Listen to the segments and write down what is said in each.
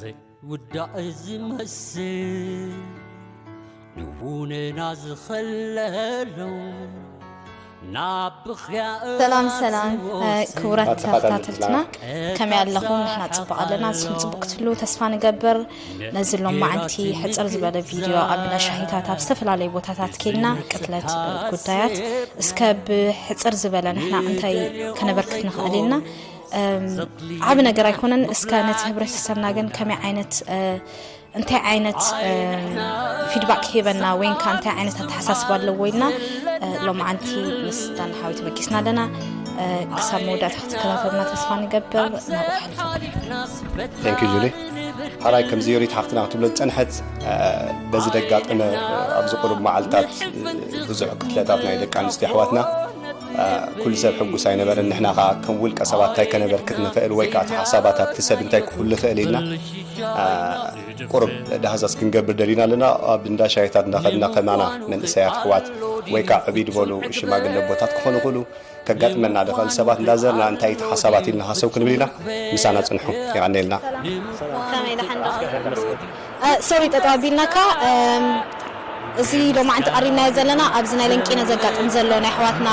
ዘይውዳእ ዝመስል ንቡንና ዝኸለሎ ናብ ብኽያ ሰላም ሰላም። ክቡራት ተኸታተልትና፣ ከመይ ኣለኹም? ንሕና ጽቡቕ ኣለና። ንስኹም ጽቡቕ ክትህልዉ ተስፋ ንገብር። ነዚ ሎማዓንቲ ሕጽር ዝበለ ቪድዮ ኣብ እንዳ ሻሂታት ኣብ ዝተፈላለዩ ቦታታት ከይድና ቅትለት ጉዳያት እስከ ብሕጽር ዝበለ ንሕና እንታይ ከነበርክት ንኽእል ኢልና ዓቢ ነገር ኣይኮነን። እስከ ነቲ ህብረተሰብና ግን ከመይ ዓይነት እንታይ ዓይነት ፊድባክ ሂበና ወይንካ እንታይ ዓይነት ኣተሓሳስባ ኣለዎ ኢልና ሎማዓንቲ ምስ ዳና ሓወይ ተበጊስና ኣለና። ክሳብ መወዳእታ ክትከታተልና ተስፋ ንገብር። ናብኡ ክሓልፈኩም። Thank you ጁሊ። ሓራይ ከምዚ ዮሪት ሓፍትና ክትብሎ ዝፀንሐት በዚ ደጋጠመ ኣብዚ ቁሩብ መዓልታት ብዙሕ ቅትለታት ናይ ደቂ ኣንስትዮ ኣሕዋትና ኩሉ ሰብ ሕጉስ ኣይነበረን። ንሕና ከዓ ከም ውልቀ ሰባት እንታይ ከነበርክት ንኽእል ወይ ከዓ እቲ ሓሳባት ኣብቲ ሰብ እንታይ ክህሉ ይኽእል ኢልና ቁሩብ ዳህሳስ ክንገብር ደሊና ኣለና። ኣብ እንዳ ሻሂታት እንዳኸድና ከማና መንእሰያት ኣሕዋት ወይ ከዓ ዕብይ ዝበሉ ሽማግለ ኣቦታት ክኾኑ ይኽእሉ ከጋጥመና ዝኽእል ሰባት እንዳዘርና እንታይ እቲ ሓሳባት ኢልና ሃሰው ክንብል ኢና። ምሳና ፅንሑ። የቐንየልና። ሶሪ ጠጠው ኣቢልናካ። እዚ ሎማዓንቲ ቀሪብናዮ ዘለና ኣብዚ ናይ ለንቂነ ዘጋጥም ዘሎ ናይ ኣሕዋትና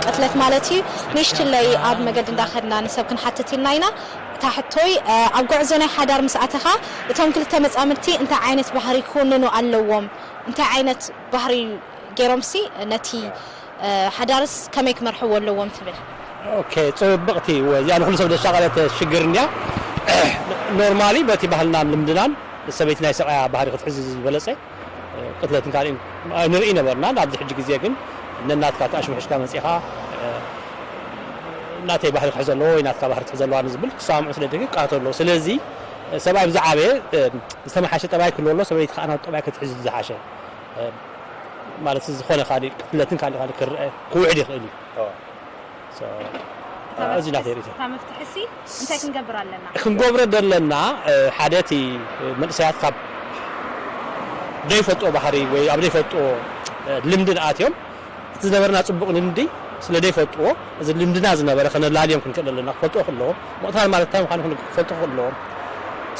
ቅትለት ማለት እዩ። ንእሽትለይ ኣብ መገዲ እንዳኸድና ንሰብ ክንሓትት ኢልና ኢና። እታ ሕቶይ ኣብ ጉዕዞ ናይ ሓዳር ምስ ኣተኻ እቶም ክልተ መጻምድቲ እንታይ ዓይነት ባህሪ ክውንኑ ኣለዎም? እንታይ ዓይነት ባህሪ ገይሮምሲ ነቲ ሓዳርስ ከመይ ክመርሕዎ ኣለዎም ትብል? ኦኬ፣ ጽብቕቲ እወ፣ እዚኣ ንኹሉ ሰብ ዘሻቐለት ሽግር እንድያ። ኖርማሊ በቲ ባህልናን ልምድናን ሰበይቲ ናይ ሰብኣያ ባህሪ ክትሕዝ ዝበለጸ ቅትለትን ካልእን ንርኢ ነበርና። ኣብዚ ሕጂ ግዜ ግን ነናትካ ተኣሽሙ ሕሽካ መጺኻ ናተይ ባህሪ ክሕዘ ኣለዎ ወይ ናትካ ባህሪ ትሕዘ ኣለዋ ንዝብል ክሰማምዑ ስለ ደቂ ይቃተሉ ኣለዉ። ስለዚ ሰብኣይ ብዝዓበየ ዝተመሓሸ ጠባይ ክህልዎ ኣሎ፣ ሰበይቲ ከዓ ናብ ጠባይ ክትሕዝ ዝሓሸ ማለት ዝኾነ ካልእ ቅትለትን ካልእ ካልእ ክረአ ክውሕድ ይኽእል እዩ። እዚ ናተይ ርእቶ። እታ መፍትሒ ሲ እንታይ ክንገብር ኣለና? ክንገብሮ ዘለና ሓደ እቲ መንእሰያት ካብ ዘይፈልጥዎ ባህሪ ወይ ኣብ ዘይፈልጥዎ ልምዲ ንኣትዮም እቲ ዝነበረና ጽቡቕ ልምዲ ስለ ዘይፈልጥዎ እዚ ልምድና ዝነበረ ከነላልዮም ክንክእል ኣለና። ክፈልጥዎ ከለዎም ምቕታል ማለት እንታይ ምዃኑ ክፈልጡ ከለዎም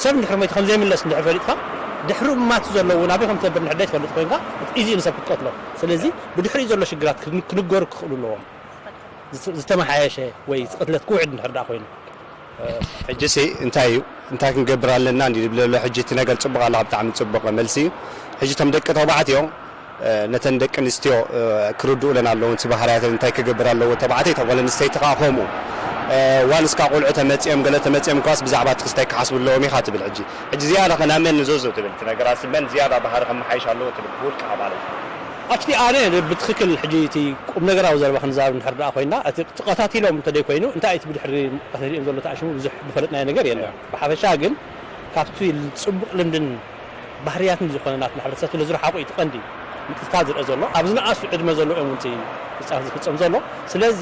ሰብ እንድሕር ሞይቱ ከም ዘይምለስ እንድሕር ፈሊጥካ ድሕሪ እማት ዘሎ እውን ኣበይ ከም ትነብር እንድሕር ዘይትፈልጥ ኮይንካ ኢዚ ንሰብ ክትቀትሎ። ስለዚ ብድሕሪኡ ዘሎ ሽግራት ክንገሩ ክኽእሉ ኣለዎም። ዝተመሓየሸ ወይ ቅትለት ክውሕድ እንድሕር ደኣ ኮይኑ ሕጂ ሲ እንታይ እዩ እንታይ ክንገብር ኣለና እንዲ ዝብል ዘሎ ሕጂ እቲ ነገር ጽቡቕ ኣለኻ ብጣዕሚ ጽቡቕ መልሲ እዩ። ሕጂ እቶም ደቂ ተባዕትዮ ነተን ደቂ ኣንስትዮ ክርድኡለን ኣለዎ እቲ ባህርያተን እንታይ ክገብር ኣለዎ ተባዕተይ እታ ጓል ኣንስተይቲ ከዓ ከምኡ ዋንስ ካብ ቆልዑ ተመፂኦም ገለ ተመፂኦም ከዋስ ብዛዕባ እቲ ክስታይ ክሓስቡ ኣለዎም ኢኻ ትብል ሕጂ ሕጂ ዝያዳ ከ ናብ መን ንዘዞ ትብል እቲ ነገራት መን ዝያዳ ባህሪ ከመሓይሽ ኣለዎ ትብል ብውልቅኻ ማለት እዩ ኣክሊ ኣነ ብትክክል ሕጂ እቲ ቁም ነገራዊ ዘረባ ክንዛረብ እንድሕር ደኣ ኮይና እቲ ተቐታቲሎም እንተደይኮይኑ እንታይ እቲ ብድሕሪ ተሪኦም ዘሎ ተኣሽሙ ብዙሕ ዝፈለጥናዮ ነገር የለን። ብሓፈሻ ግን ካብቲ ፅቡቕ ልምድን ባህርያትን ዝኾነ ናትና ሕብረተሰብ ስለ ዝረሓቑ እዩ እቲ ቀንዲ ምጥፍታት ዝረአ ዘሎ። ኣብ ዝነኣሱ ዕድመ ዘሎ እዮም እውን እቲ ፍፃም ዝፍፀም ዘሎ። ስለዚ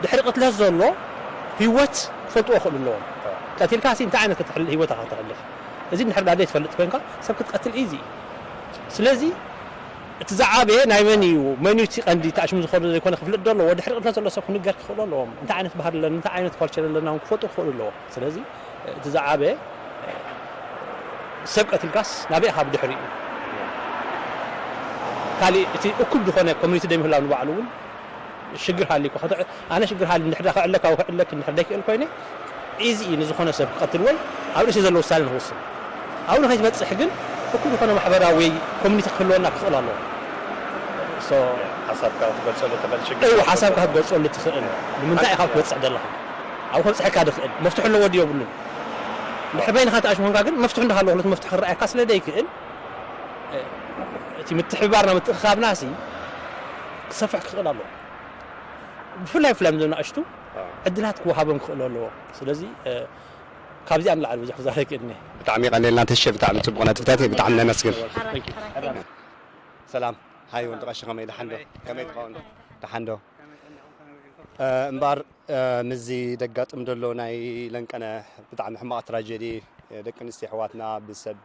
ድሕሪ ቅትለት ዘሎ ህይወት ክፈልጥዎ ክኽእሉ ኣለዎም። ቀቲልካ ሲ እንታይ ዓይነት ከተሕልፍ ህይወት ኢኻ ከተሕልፍ? እዚ እንድሕር ዳ ዘይትፈልጥ ኮይንካ ሰብ ክትቀትል ኢዚ እዩ። ስለዚ እቲ ዝዓበየ ናይ መን እዩ መን እዩ እቲ ቀንዲ ተኣሽሙ ዝኸዶ ዘይኮነ ክፍለጥ ዶ ኣለዎ። ድሕሪ ቅትለት ዘሎ ሰብ ክንገር ክኽእሉ ኣለዎም። እንታይ ዓይነት ባህሪ ኣለና እንታይ ዓይነት ካልቸር ኣለና እውን ክፈልጡ ክኽእሉ ኣለዎም። ስለዚ እቲ ዝዓበየ ሰብ ቀቲልካስ ናበይ ኢኻ ብድሕሪኡ ካሊእ እቲ እኩብ ዝኾነ ኮሚኒቲ ደይ ምህላው ንባዕሉ እውን ሽግር ሃልዩ እኮ ኣነ ሽግር ሃልዩ እንድሕር ክዕለካ ወይ ክዕለክ እንድሕር ደይክእል ኮይነ ኢዚ እዩ ንዝኾነ ሰብ ክቐትል ወይ ኣብ ርእሲ ዘሎ ውሳነ ንኽውስን ኣብኡ ንኸይትበፅሕ ግን እኩብ ዝኾነ ማሕበራዊ ወይ ኮሚኒቲ ክህልወና ክኽእል ኣለዎ። ሓሳብካ ክትገልፀሉ ትኽእል ሽግር እው ሓሳብካ ክትገልፀሉ ትኽእል ንምንታይ ኢኻ ክትበፅሕ ዘለኻ ኣብኡ ከብፅሐካ ድኽእል መፍትሑ ኣለዎ ድዮ የብሉን። ድሕሪ በይንኻ ተኣሽሙ ኮንካ ግን መፍትሑ እንዳሃለዎ ክልተ መፍትሒ ክረኣየካ ስለ ደይክእል እቲ ምትሕብባርና ምትእኽኻብና ሲ ክሰፍሕ ክኽእል ኣለዎ። ብፍላይ ብፍላይ ንዞም ንኣሽቱ ዕድላት ክወሃቦም ክኽእሉ ኣለዎ። ስለዚ ካብዚኣ ንላዕሊ ብዙሕ ክዛረብ ኣይክእልን እየ። ብጣዕሚ የቐንየልና ተሼ ብጣዕሚ ፅቡቕ ነጥብታት እየ ብጣዕሚ ነመስግን። ሰላም ሃይ ወዲ ቀሺ ከመይ ደሓን ዶ ከመይ ትኸውን ደሓን ዶ እምበኣር ምስዚ ደጋጥም ዘሎ ናይ ለንቀነ ብጣዕሚ ሕማቕ ትራጀዲ ደቂ ኣንስትዮ ኣሕዋትና ብሰብ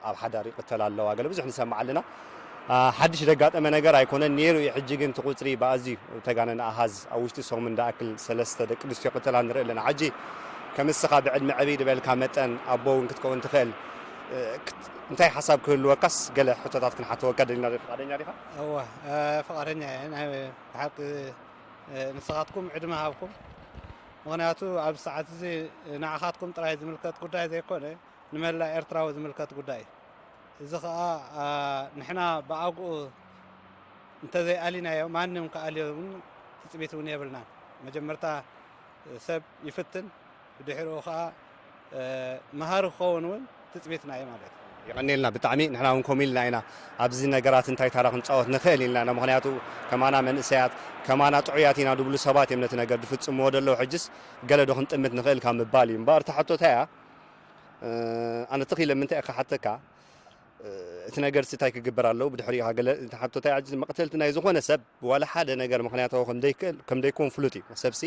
ኣብ ሓዳር ይቕተላ ኣለዋ ገለ ብዙሕ ንሰምዕ ኣለና። ሓድሽ ደጋጠመ ነገር ኣይኮነን ነይሩ እዩ። ሕጂ ግን እቲ ቁፅሪ ብኣዝዩ ተጋነነ ኣሃዝ ኣብ ውሽጢ ሰሙን ዝኣክል ሰለስተ ደቂ ኣንስትዮ ይቕተላ ንርኢ ኣለና። ሕጂ ከም እስኻ ብዕድመ ዕብይ ዝበልካ መጠን ኣቦ እውን ክትከውን ትኽእል። እ፣ ክት-፣ እንታይ ሓሳብ ክህልወካስ ገለ ሕቶታት ክንሓተወካ ደሊና ዶ? ፍቓደኛ ዲኻ? እወ፣ እ፣ ፍቓደኛ እየ። ናይ ብሓቂ፣ እ፣ ንስኻትኩም ዕድመ ሃብኩም። ምኽንያቱ ኣብ ሰዓት እዚ ንዓኻትኩም ጥራይ ዝምልከት ጉዳይ ዘይኮነ፣ ንመላእ ኤርትራዊ ዝምልከት ጉዳይ እዩ። እዚ ኸኣ፣ ኣ፣ ንሕና ብኣግኡ እንተዘይኣሊናዮ፣ ማንም ክኣልዮ እውን ትጽቢት እውን የብልናን። መጀመርታ ሰብ ይፍትን፣ ብድሕሪኡ ኸኣ፣ እ፣ መሃሪ ክኸውን እውን ትጽቢትና እዩ ማለት እዩ። የቐኔልና ብጣዕሚ። ንሕና እውን ከምኡ ኢልና ኢና ኣብዚ ነገራት እንታይ ታራ ክንጻወት ንኽእል ኢልና ኢና። ምኽንያቱ ከማና መንእሰያት፣ ከማና ጥዑያት ኢና ድብሉ ሰባት እዮም ነቲ ነገር ድፍጽምዎ ደለዉ። ሕጅስ ገለ ዶ ክንጥምት ንኽእል ካብ ምባል እዩ እምበኣር፣ እታ ሕቶታ እያ። እ፣ ኣነ ትኽ ኢለ ምንታይ እየ ክሓተካ፣ እ፣ እቲ ነገር ሲ እንታይ ክግበር ኣለዎ? ብድሕሪኡ ገለ፣ እታ ሕቶታ እያ። ሕጂ መቕተልቲ ናይ ዝኾነ ሰብ ዋላ ሓደ ነገር ምኽንያታዊ ከም ዘይክእል፣ ከም ዘይኮን ፍሉጥ እዩ። ሰብሲ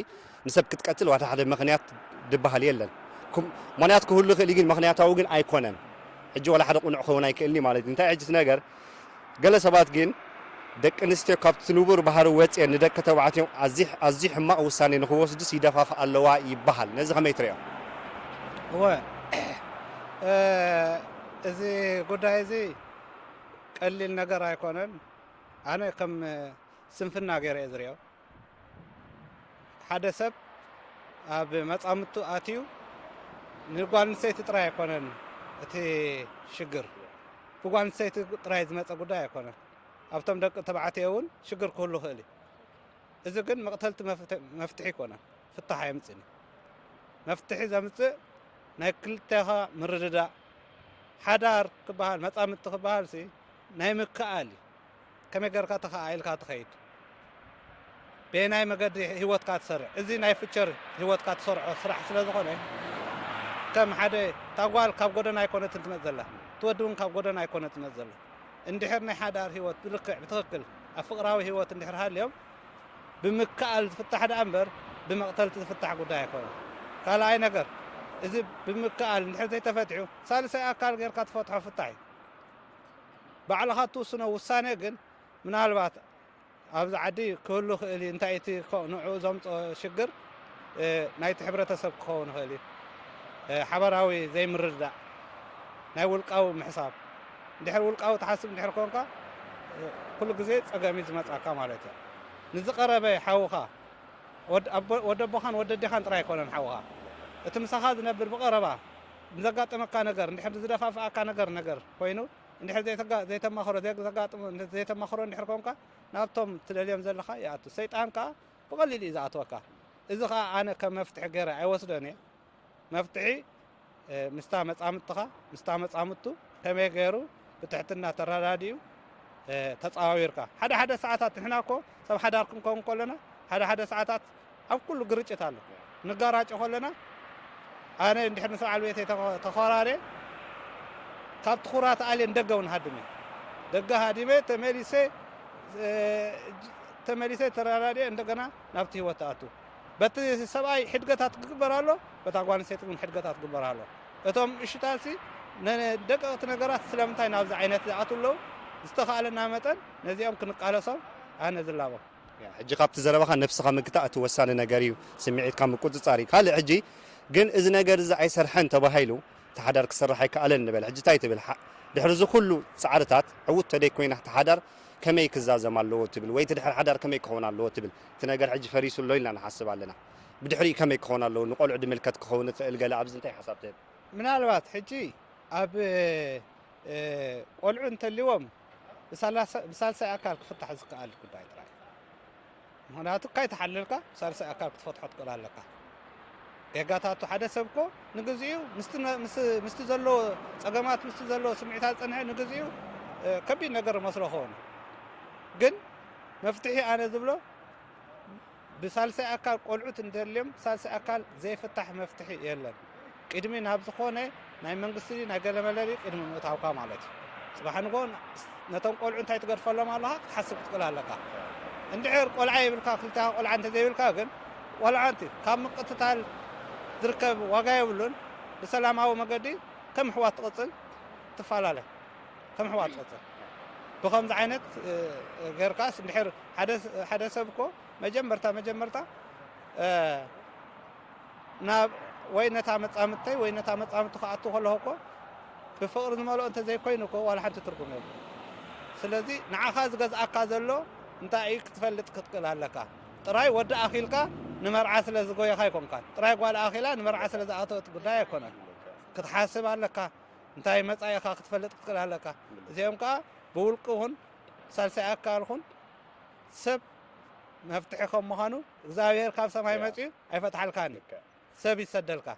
ንሰብ ክትቀትል ዋላ ሓደ ምኽንያት ድበሃል የለን። ኩም-፣ ምኽንያት ክህሉ ይኽእል እዩ፣ ግን ምኽንያታዊ ግን ኣይኮነን። ሕጂ ዋላ ሓደ ቁኑዕ ክኸውን ኣይክእልን እዩ ማለት እዩ። እንታይ ሕጂ እቲ ነገር፣ ገለ ሰባት ግን ደቂ ኣንስትዮ ካብቲ ንቡር ባህሪ ወጽየን ንደቂ ተባዕትዮ ኣዝዩ፣ ኣዝዩ ሕማቕ ውሳኔ ንኽወስዱስ ይደፋፍኣ ኣለዋ ይበሃል። ነዚ ከመይ ትርእዮ? እወ፣ እ፣ እዚ ጉዳይ እዚ ቀሊል ነገር ኣይኮነን። ኣነ ከም ስንፍና ገይረ እየ ዝርእዮ። ሓደ ሰብ ኣብ መጻምቱ ኣትዩ ንጓል ኣንስተይቲ ጥራይ ኣይኮነን እቲ ሽግር። ብጓል ኣንስተይቲ ጥራይ ዝመጸ ጉዳይ ኣይኮነን። ኣብቶም ደቂ ተባዕትዮ እውን ሽግር ክህሉ ይኽእል እዩ። እዚ ግን መቕተልቲ መፍት-፣ መፍትሒ ኣይኮነን፣ ፍታሕ ኣየምጽእን እዩ። መፍትሒ ዘምጽእ ናይ ክልቴኻ ምርድዳእ፣ ሓዳር ክበሃል፣ መጻምድቲ ክበሃል ሲ ናይ ምክኣል እዩ። ከመይ ጌርካ ተኸኣኢልካ ትኸይድ፣ በየናይ መገዲ ህይወትካ ትሰርዕ፣ እዚ ናይ ፍቸር ህይወትካ ትሰርዖ ስራሕ ስለ ዝኾነ፣ ከም ሓደ፣ እታ ጓል ካብ ጎደና ኣይኮነትን ትመጽእ ዘላ፣ እቲ ወዲ እውን ካብ ጎደና ኣይኮነ ትመጽእ ዘሎ። እንድሕር ናይ ሓዳር ህይወት ብልክዕ ብትኽክል ኣብ ፍቕራዊ ህይወት እንድሕር ሃልዮም፣ ብምክኣል ዝፍታሕ ደኣ እምበር ብመቕተልቲ ዝፍታሕ ጉዳይ ኣይኮነን። ካልኣይ ነገር፣ እዚ ብምክኣል እንድሕር ዘይተፈትሑ፣ ሳልሳይ ኣካል ጌርካ ትፈትሖ ፍታሕ እዩ። ባዕልኻ እትውስኖ ውሳኔ ግን ምናልባት ኣብዚ ዓዲ ክህሉ ይኽእል እዩ። እንታይ እቲ ኮ-፣ ንዕኡ ዘምጽኦ ሽግር፣ እ፣ ናይቲ ሕብረተሰብ ክኸውን ይኽእል እዩ። እ፣ ሓበራዊ ዘይምርድዳእ፣ ናይ ውልቃዊ ምሕሳብ። እንድሕር ውልቃዊ ትሓስብ እንድሕር ኮንካ፣ እ፣ ኩሉ ግዜ ጸገም እዩ ዝመጻካ ማለት እዩ። ንዝቐረበ ሓውኻ፣ ወድ ኣቦ-፣ ወደ ኣቦኻን ወደ ኣዴኻን ጥራይ ኣይኮነን ሓውኻ። እቲ ምሳኻ ዝነብር ብቐረባ ንዘጋጠመካ ነገር፣ እንድሕር ዝደፋፍኣካ ነገር፣ ነገር ኮይኑ፣ እንድሕር ዘይተጋ-፣ ዘይተማኽሮ፣ ዘግ-፣ ዘጋጥሙ፣ ዘይተማኽሮ እንድሕር ኮንካ፣ ናብቶም ትደልዮም ዘለኻ ይኣቱ። ሰይጣን ከኣ ብቐሊሉ እዩ ዝኣትወካ። እዚ ኸኣ ኣነ ከም መፍትሒ ገይረ ኣይወስዶን እየ። መፍትሒ፣ እ፣ ምስታ መጻምድትኻ፣ ምስታ መጻምድቱ ከመይ ገይሩ ብትሕትና ተረዳዲኡ፣ እ፣ ተጻዋዊርካ። ሓደ ሓደ ሰዓታት ንሕና እኮ ሰብ ሓዳር ክንከውን ከለና፣ ሓደ ሓደ ሰዓታት ኣብ ኩሉ ግርጭት ኣሎ። ንጋራጮ ከለና፣ ኣነ እንድሕር ምስ በዓል ቤተይ ተኸ-፣ ተኾራርየ፣ ካብቲ ኩራ ተኣልየ ንደገ እውን ሃድም እየ። ደገ ሃዲመ ተመሊሰ፣ እ፣ ተመሊሰ ተረዳድየ እንደገና ናብቲ ህይወት ትኣቱ። በቲ ሰብኣይ ሕድገታት ክግበር ኣሎ፣ በታ ጓል ኣንስተይቲ እውን ሕድገታት ክግበር ኣሎ። እቶም እሽታትሲ ነ-፣ ደቀቕቲ ነገራት ስለምንታይ ናብዚ ዓይነት ዝኣትዉ ኣለዉ? ዝተኻእለና መጠን ነዚኦም ክንቃለሶም ኣነ ዝላቦ። ያ፣ ሕጂ ካብቲ ዘረባኻ ነብስኻ ምግታእ እቲ ወሳኒ ነገር እዩ፣ ስምዒትካ ምቁጽጻር እዩ። ካልእ ሕጂ ግን እዚ ነገር እዚ ኣይሰርሐን ተባሂሉ እቲ ሓዳር ክሰርሕ ኣይከኣለን ንበል። ሕጂ እንታይ ትብል? ሓ-፣ ድሕሪ እዚ ኩሉ ጻዕርታት ዕዉት ተደይ ኮይና እቲ ሓዳር ከመይ ክዛዘም ኣለዎ ትብል? ወይ እቲ ድሕሪ ሓዳር ከመይ ክኸውን ኣለዎ ትብል? እቲ ነገር ሕጂ ፈሪሱ ኣሎ ኢልና ንሓስብ ኣለና። ብድሕሪኡ ከመይ ክኸውን ኣለዎ? ንቆልዑ ድምልከት ክኸውን ይኽእል ገለ ኣብዚ እንታይ ሓሳብ ትህብ? ምናልባት ሕጂ ኣብ፣ እ፣ ቆልዑ እንተልዎም ብሳላሳ-፣ ብሳልሳይ ኣካል ክፍታሕ ዝከኣል ጉዳይ ጥራይ። ምኽንያቱ ካይ ተሓለልካ ብሳልሳይ ኣካል ክትፈትሖ ትኽእል ኣለካ። ጌጋታቱ ሓደ ሰብ እኮ ንግዚኡ ምስቲ ነ-፣ ምስ-፣ ምስቲ ዘለዎ ጸገማት፣ ምስቲ ዘለዎ ስምዒታት ጸንሐ ንግዚኡ፣ እ፣ ከቢድ ነገር መስሎ ኸውን። ግን መፍትሒ ኣነ ዝብሎ ብሳልሳይ ኣካል ቆልዑት እንተልዮም ብሳልሳይ ኣካል ዘይፍታሕ መፍትሒ የለን። ቅድሚ ናብ ዝኾነ ናይ መንግስቲ ናይ ገለመለ ድዩ ቅድሚ ምእታውካ ማለት እዩ። ጽባሕ ንግሆ ነቶም ቆልዑ እንታይ ትገድፈሎም ኣለኻ ክትሓስብ ክትክእል ኣለካ። እንድሕር ቆልዓ የብልካ፣ ክልተ ቆልዓ እንተዘይብልካ ግን ቆልዓ እቲ ካብ ምቅትታል ዝርከብ ዋጋ የብሉን። ብሰላማዊ መገዲ ከም ኣሕዋት ትቕጽል ትፈላለ፣ ከም ኣሕዋት ትቕጽል። ብኸምዚ ዓይነት፣ እ፣ ጌርካስ እንድሕር ሓደ፣ ሓደ ሰብ እኮ መጀመርታ፣ መጀመርታ፣ እ፣ ናብ ወይ ነታ መጻምድተይ ወይ ነታ መጻምድቱ ክኣቱ ከለኹ እኮ ብፍቕሪ ዝመልኦ እንተዘይኮይኑ እኮ ዋላ ሓንቲ ትርጉም የብሉን። ስለዚ ንዓኻ ዝገዝኣካ ዘሎ እንታይ እዩ ክትፈልጥ ክትክእል ኣለካ። ጥራይ ወዲ ኣኺልካ ንመርዓ ስለ ዝጎየኻ ኣይኮንካን። ጥራይ ጓል ኣኺላ ንመርዓ ስለ ዝኣተወት ጉዳይ ኣይኮነን። ክትሓስብ ኣለካ። እንታይ መጻኢኻ ክትፈልጥ ክትክእል ኣለካ። እዚኦም ከኣ ብውልቂ ኹን ሳልሳይ ኣካል ኹን ሰብ መፍትሒ ከም ምዃኑ እግዚኣብሔር ካብ ሰማይ መጺኡ ኣይፈትሓልካን እዩ። ሰብ ይሰደልካ።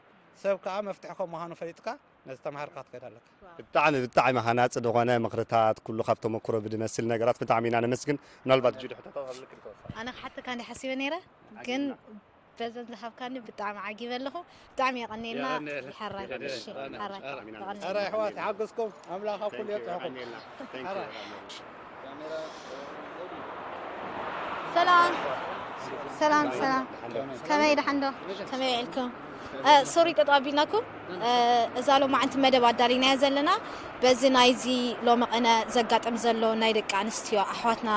ሰብ ከኣ መፍትሒ ከም ምዃኑ ፈሊጥካ ነዚ ተማሃርካ ክትከይድ ኣለካ። ብጣዕሚ ብጣዕሚ ሃናፂ ዝኾነ ምኽርታት ኩሉ ካብ ተመክሮ ብድመስል ነገራት ብጣዕሚ ኢና ነመስግን። ምናልባት ጁዲ ሕቶታት ኣለክ ክትወስድ? ኣነ ክሓተካ እንዲ ሓሲበ ነይረ ግን በዘን ዝሃብካኒ ብጣዕሚ ዓጊበ ኣለኹ። ብጣዕሚ የቐንየልና። የቐንየልና። ሕራይ። የቐንየልና። እሺ፣ ሕራይ። ሕራይ። የቐንየልና። ሕራይ ኣሕዋት ይሓግዝኩም። ኣምላኽ ኣብ ኩሉ የብፅሕኩም። የቐንየልና። ሕራይ። ሰላም ሰላም ሰላም፣ ከመይ ደሓን ዶ? ከመይ ውዒልኩም? ሶሪ ጠጠው ኣቢልናኩም። እዛ ሎማዓንቲ መደብ ኣዳሊናያ ዘለና በዚ ናይዚ ሎሚ ቅነ ዘጋጥም ዘሎ ናይ ደቂ ኣንስትዮ ኣሕዋትና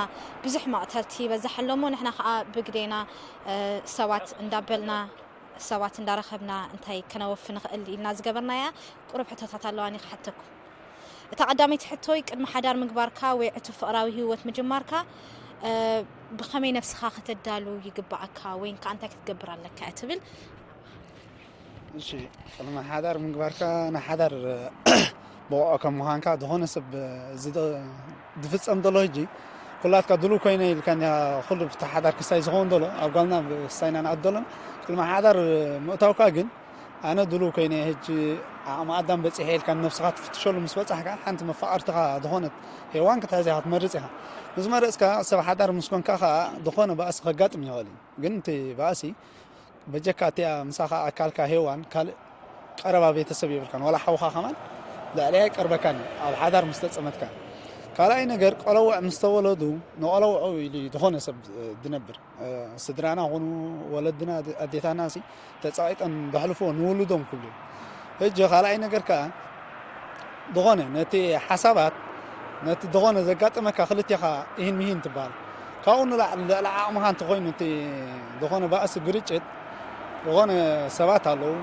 ብዙሕ መቕተልቲ ይበዝሕ ኣሎ እሞ ንሕና ከዓ ብግዴና ሰባት እንዳበልና ሰባት እንዳረኸብና እንታይ ከነወፊ ንኽእል ኢልና ዝገበርናያ ቁሩብ ሕቶታት ኣለዋኒ ክሓተኩም። እታ ቀዳመይቲ ሕቶይ ቅድሚ ሓዳር ምግባርካ ወይ ዕቱብ ፍቕራዊ ህይወት ምጅማርካ ብኸመይ ነብስኻ ከተዳሉ ይግብኣካ ወይ ከዓ እንታይ ክትገብር ኣለካ እያ ትብል። እሺ፣ ቅድሚ ሓዳር ምግባርካ ንሓዳር ብቑዕ ከም ምዃንካ ዝኾነ ሰብ ዝፍጸም ዘሎ ሕጂ ኩላትካ ድሉው ኮይነ ኢልካ ኩሉ ብቲ ሓዳር ክስታይ ዝኸውን ዘሎ ኣብ ጓልና ክስታይና ንኣት ዘሎ ቅድሚ ሓዳር ምእታውካ ግን ኣነ ድሉው ኮይነ ሕጂ ዓቕሚ ኣዳም በጺሐ ኢልካ ንነብስኻ ትፍትሸሉ ምስ በጻሕካ ሓንቲ መፋቐርትኻ ዝኾነት ሄዋን ክትሕዝ ኢኻ ትመርጽ ኢኻ። ምስ መረጽካ ሰብ ሓዳር ምስ ኮንካ ኸኣ ዝኾነ ባእሲ ከጋጥም ይኽእል እዩ። ግን እቲ ባእሲ በጀካ እቲኣ ምሳኻ ኣካልካ ሄዋን ካልእ ቀረባ ቤተሰብ የብልካን። ዋላ ሓውኻ ከማን ልዕሊኣ ይቀርበካን እዩ ኣብ ሓዳር ምስ ተጸመድካ። ካልኣይ ነገር ቆለውዕ ምስ ተወለዱ ንቆለውዑ ኢሉ እዩ ዝኾነ ሰብ ዝነብር። ስድራና ኹኑ ወለድና ኣዴታና ሲ ተጻቒጠን ዘሕልፍዎ ንውሉዶም ክብሉ እዮም። ሕጂ ካልኣይ ነገር ከኣ ዝኾነ ነቲ ሓሳባት ነቲ ዝኾነ ዘጋጠመካ ክልቴኻ ይህን ምሂን ትበሃል። ካብኡ ንላዕሊ ልዕሊ ዓቕምኻ እንተኾይኑ እቲ ዝኾነ ባእሲ ግርጭት ዝኾነ ሰባት ኣለዉ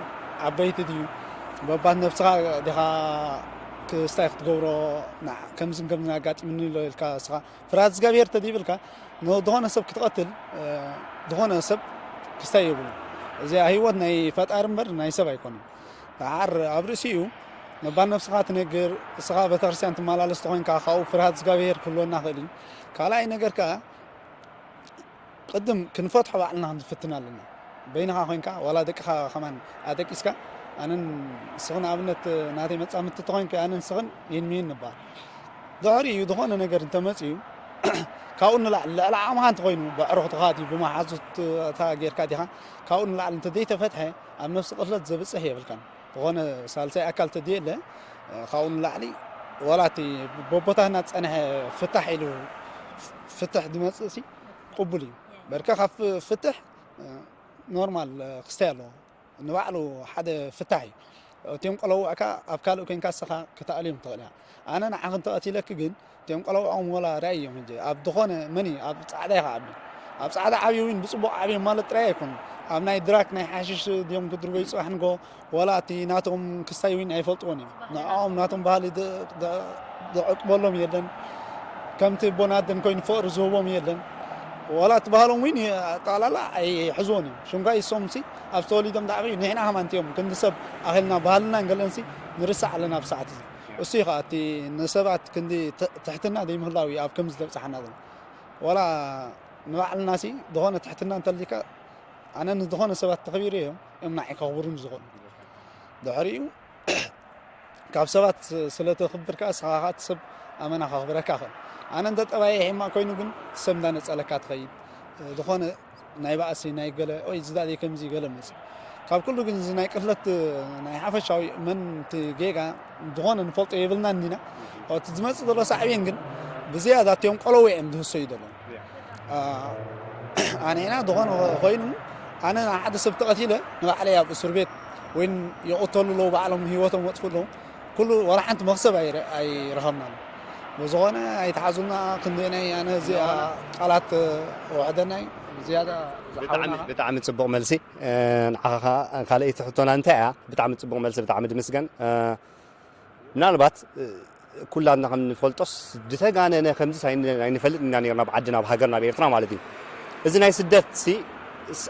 ዓበይቲ ድዩ በባት ነብስኻ ዲኻ ክስታይ ክትገብሮ ከምዝን ከምዝን ኣጋጢምኒ ኣሎ ኢልካ ስኻ ፍርሃት እግዚኣብሔር ተደይብልካ ንዝኾነ ሰብ ክትቐትል ዝኾነ ሰብ ክስታይ የብሉ። እዚኣ ህይወት ናይ ፈጣሪ እምበር ናይ ሰብ ኣይኮነን። ደሓር ኣብ ርእሲኡ ነባር ነብስኻ ትነግር እስኻ ቤተክርስትያን ትመላለስ ተኾይንካ ካብኡ ፍርሃት እግዚኣብሔር ክህልወና ክእል እዩ። ካልኣይ ነገር ከኣ ቅድም ክንፈትሖ ባዕልና ክንፍትን ኣለና። በይንኻ ኮይንካ ዋላ ደቅኻ ከማን ኣደቂስካ ኣነን ንስኽን ኣብነት ናተይ መጻምድቲ ተኾይንኪ ኣነን ንስኽን ይህን ምሂን ንበሃል። ድሕሪኡ ዝኾነ ነገር እንተመጺኡ ካብኡ ንላዕሊ ልዕሊ ዓቕምኻ እንተኾይኑ ብዕሩኽትኻ ድዩ ብመሓዙትካ ጌርካ ዲኻ ካብኡ ንላዕሊ እንተዘይተፈትሐ ኣብ ነፍሲ ቅትለት ዘብጽሕ የብልካን። ዝኾነ ሳልሳይ ኣካል ተድየለ ካብኡ ንላዕሊ ዋላ እቲ በቦታትና ዝጸንሐ ፍታሕ ኢሉ ፍትሕ ዝመጽእ ሲ ቅቡል እዩ። በርከ ካብ ፍትሕ ኖርማል ክስታይ ኣለዎ። ንባዕሉ ሓደ ፍታሕ እዩ። እቲኦም ቆለውዕካ ኣብ ካልእ ኮይንካ ንስኻ ክተኣልዮም ትኽእል ኢኻ። ኣነ ንዓኺ እንተቐቲለኪ ግን እቲኦም ቆለውዖም ወላ ርኣዮም ሕጂ ኣብ ዝኾነ መን እዩ ኣብ ጻዕዳ ኢኻ ዓቢ ኣብ ጻዕዳ ዓብዩ እውን ብጽቡቕ ዓብዮም ማለት ጥራይ ኣይኮኑን። ኣብ ናይ ድራክ ናይ ሓሽሽ ድዮም ክድርበዩ ጽባሕ ንጎ ወላ እቲ ናቶም ክስታይ እውን ኣይፈልጥዎን እዮም። ንዕኦም ናቶም ባህሊ ድ- ድ- ድዕቅበሎም የለን። ከምቲ ቦናደን ኮይኑ ፍቕሪ ዝህቦም የለን። ዋላ እቲ ባህሎም እውን ኣጠቓላላ ኣይሕዝዎን እዮም። ሽምጋይ እሶም ሲ ኣብ ተወሊዶም ዳዕበዩ ንሕና ከማን እዮም ክንዲ ሰብ ኣኺልና ባህልና ንገለን ሲ ንርሳዕ ኣለና ኣብ ሰዓት እዚ። እሱ እዩ ከዓ እቲ ንሰባት ክንዲ ት- ትሕትና ዘይምህላው እዩ ኣብ ከምዚ ዘብፅሓና ዘሎ። ዋላ ንባዕልና ሲ ዝኾነ ትሕትና እንተልካ ኣነ ንዝኾነ ሰባት ተኸቢረ እዮም እዮም ንዓይ ከኽብሩን ዝኾኑ ድሕሪኡ ካብ ሰባት ስለ ተኽብር ከኣ ንስኻ ከኣ እቲ ሰብ ኣመና ከኽብረካ ይኽእል። ኣነ እንተ ጠባየ ሕማቕ ኮይኑ ግን እቲ ሰብ እንዳነጸለካ ትኸይድ። ዝኾነ ናይ ባእሲ ናይ ገለ ኦይ እዚ ዳኣ ከምዚ ገለ መጽእ። ካብ ኩሉ ግን እዚ ናይ ቅትለት ናይ ሓፈሻዊ መን እቲ ጌጋ ዝኾነ ንፈልጦ የብልናን ዲና። እቲ ዝመጽእ ዘሎ ሳዕቤን ግን ብዝያዳ እቲኦም ቆለውዕ እዮም ዝህሰዩ ዘለዉ። ኣንሕና ዝኾነ ኮይኑ ኣነ ንሓደ ሰብ ተቐቲለ ንባዕለይ ኣብ እስር ቤት ወይ ይቕተሉ ኣለዉ ባዕሎም ህይወቶም ወጥፉ ኣለዉ። ኩሉ ዋላ ሓንቲ መኽሰብ ኣይረ- ኣይረኸብናን። ብዝኾነ ኣይትሓዙና ክንደየናይ ኣነ እዚኣ ቃላት ወሕደናይ ዝያዳ ብጣዕሚ ዝሓውና ብጣዕሚ ጽቡቕ መልሲ። ንዓኻ ካልኣይቲ ሕቶና እንታይ እያ? ብጣዕሚ ጽቡቕ መልሲ፣ ብጣዕሚ ድምስገን። ምናልባት ኩላትና ከም ንፈልጦስ ዝተጋነነ ከምዚ ኣይንፈልጥ ኢና ነርና፣ ኣብ ዓድና ኣብ ሃገርና ኣብ ኤርትራ ማለት እዩ። እዚ ናይ ስደት ሲ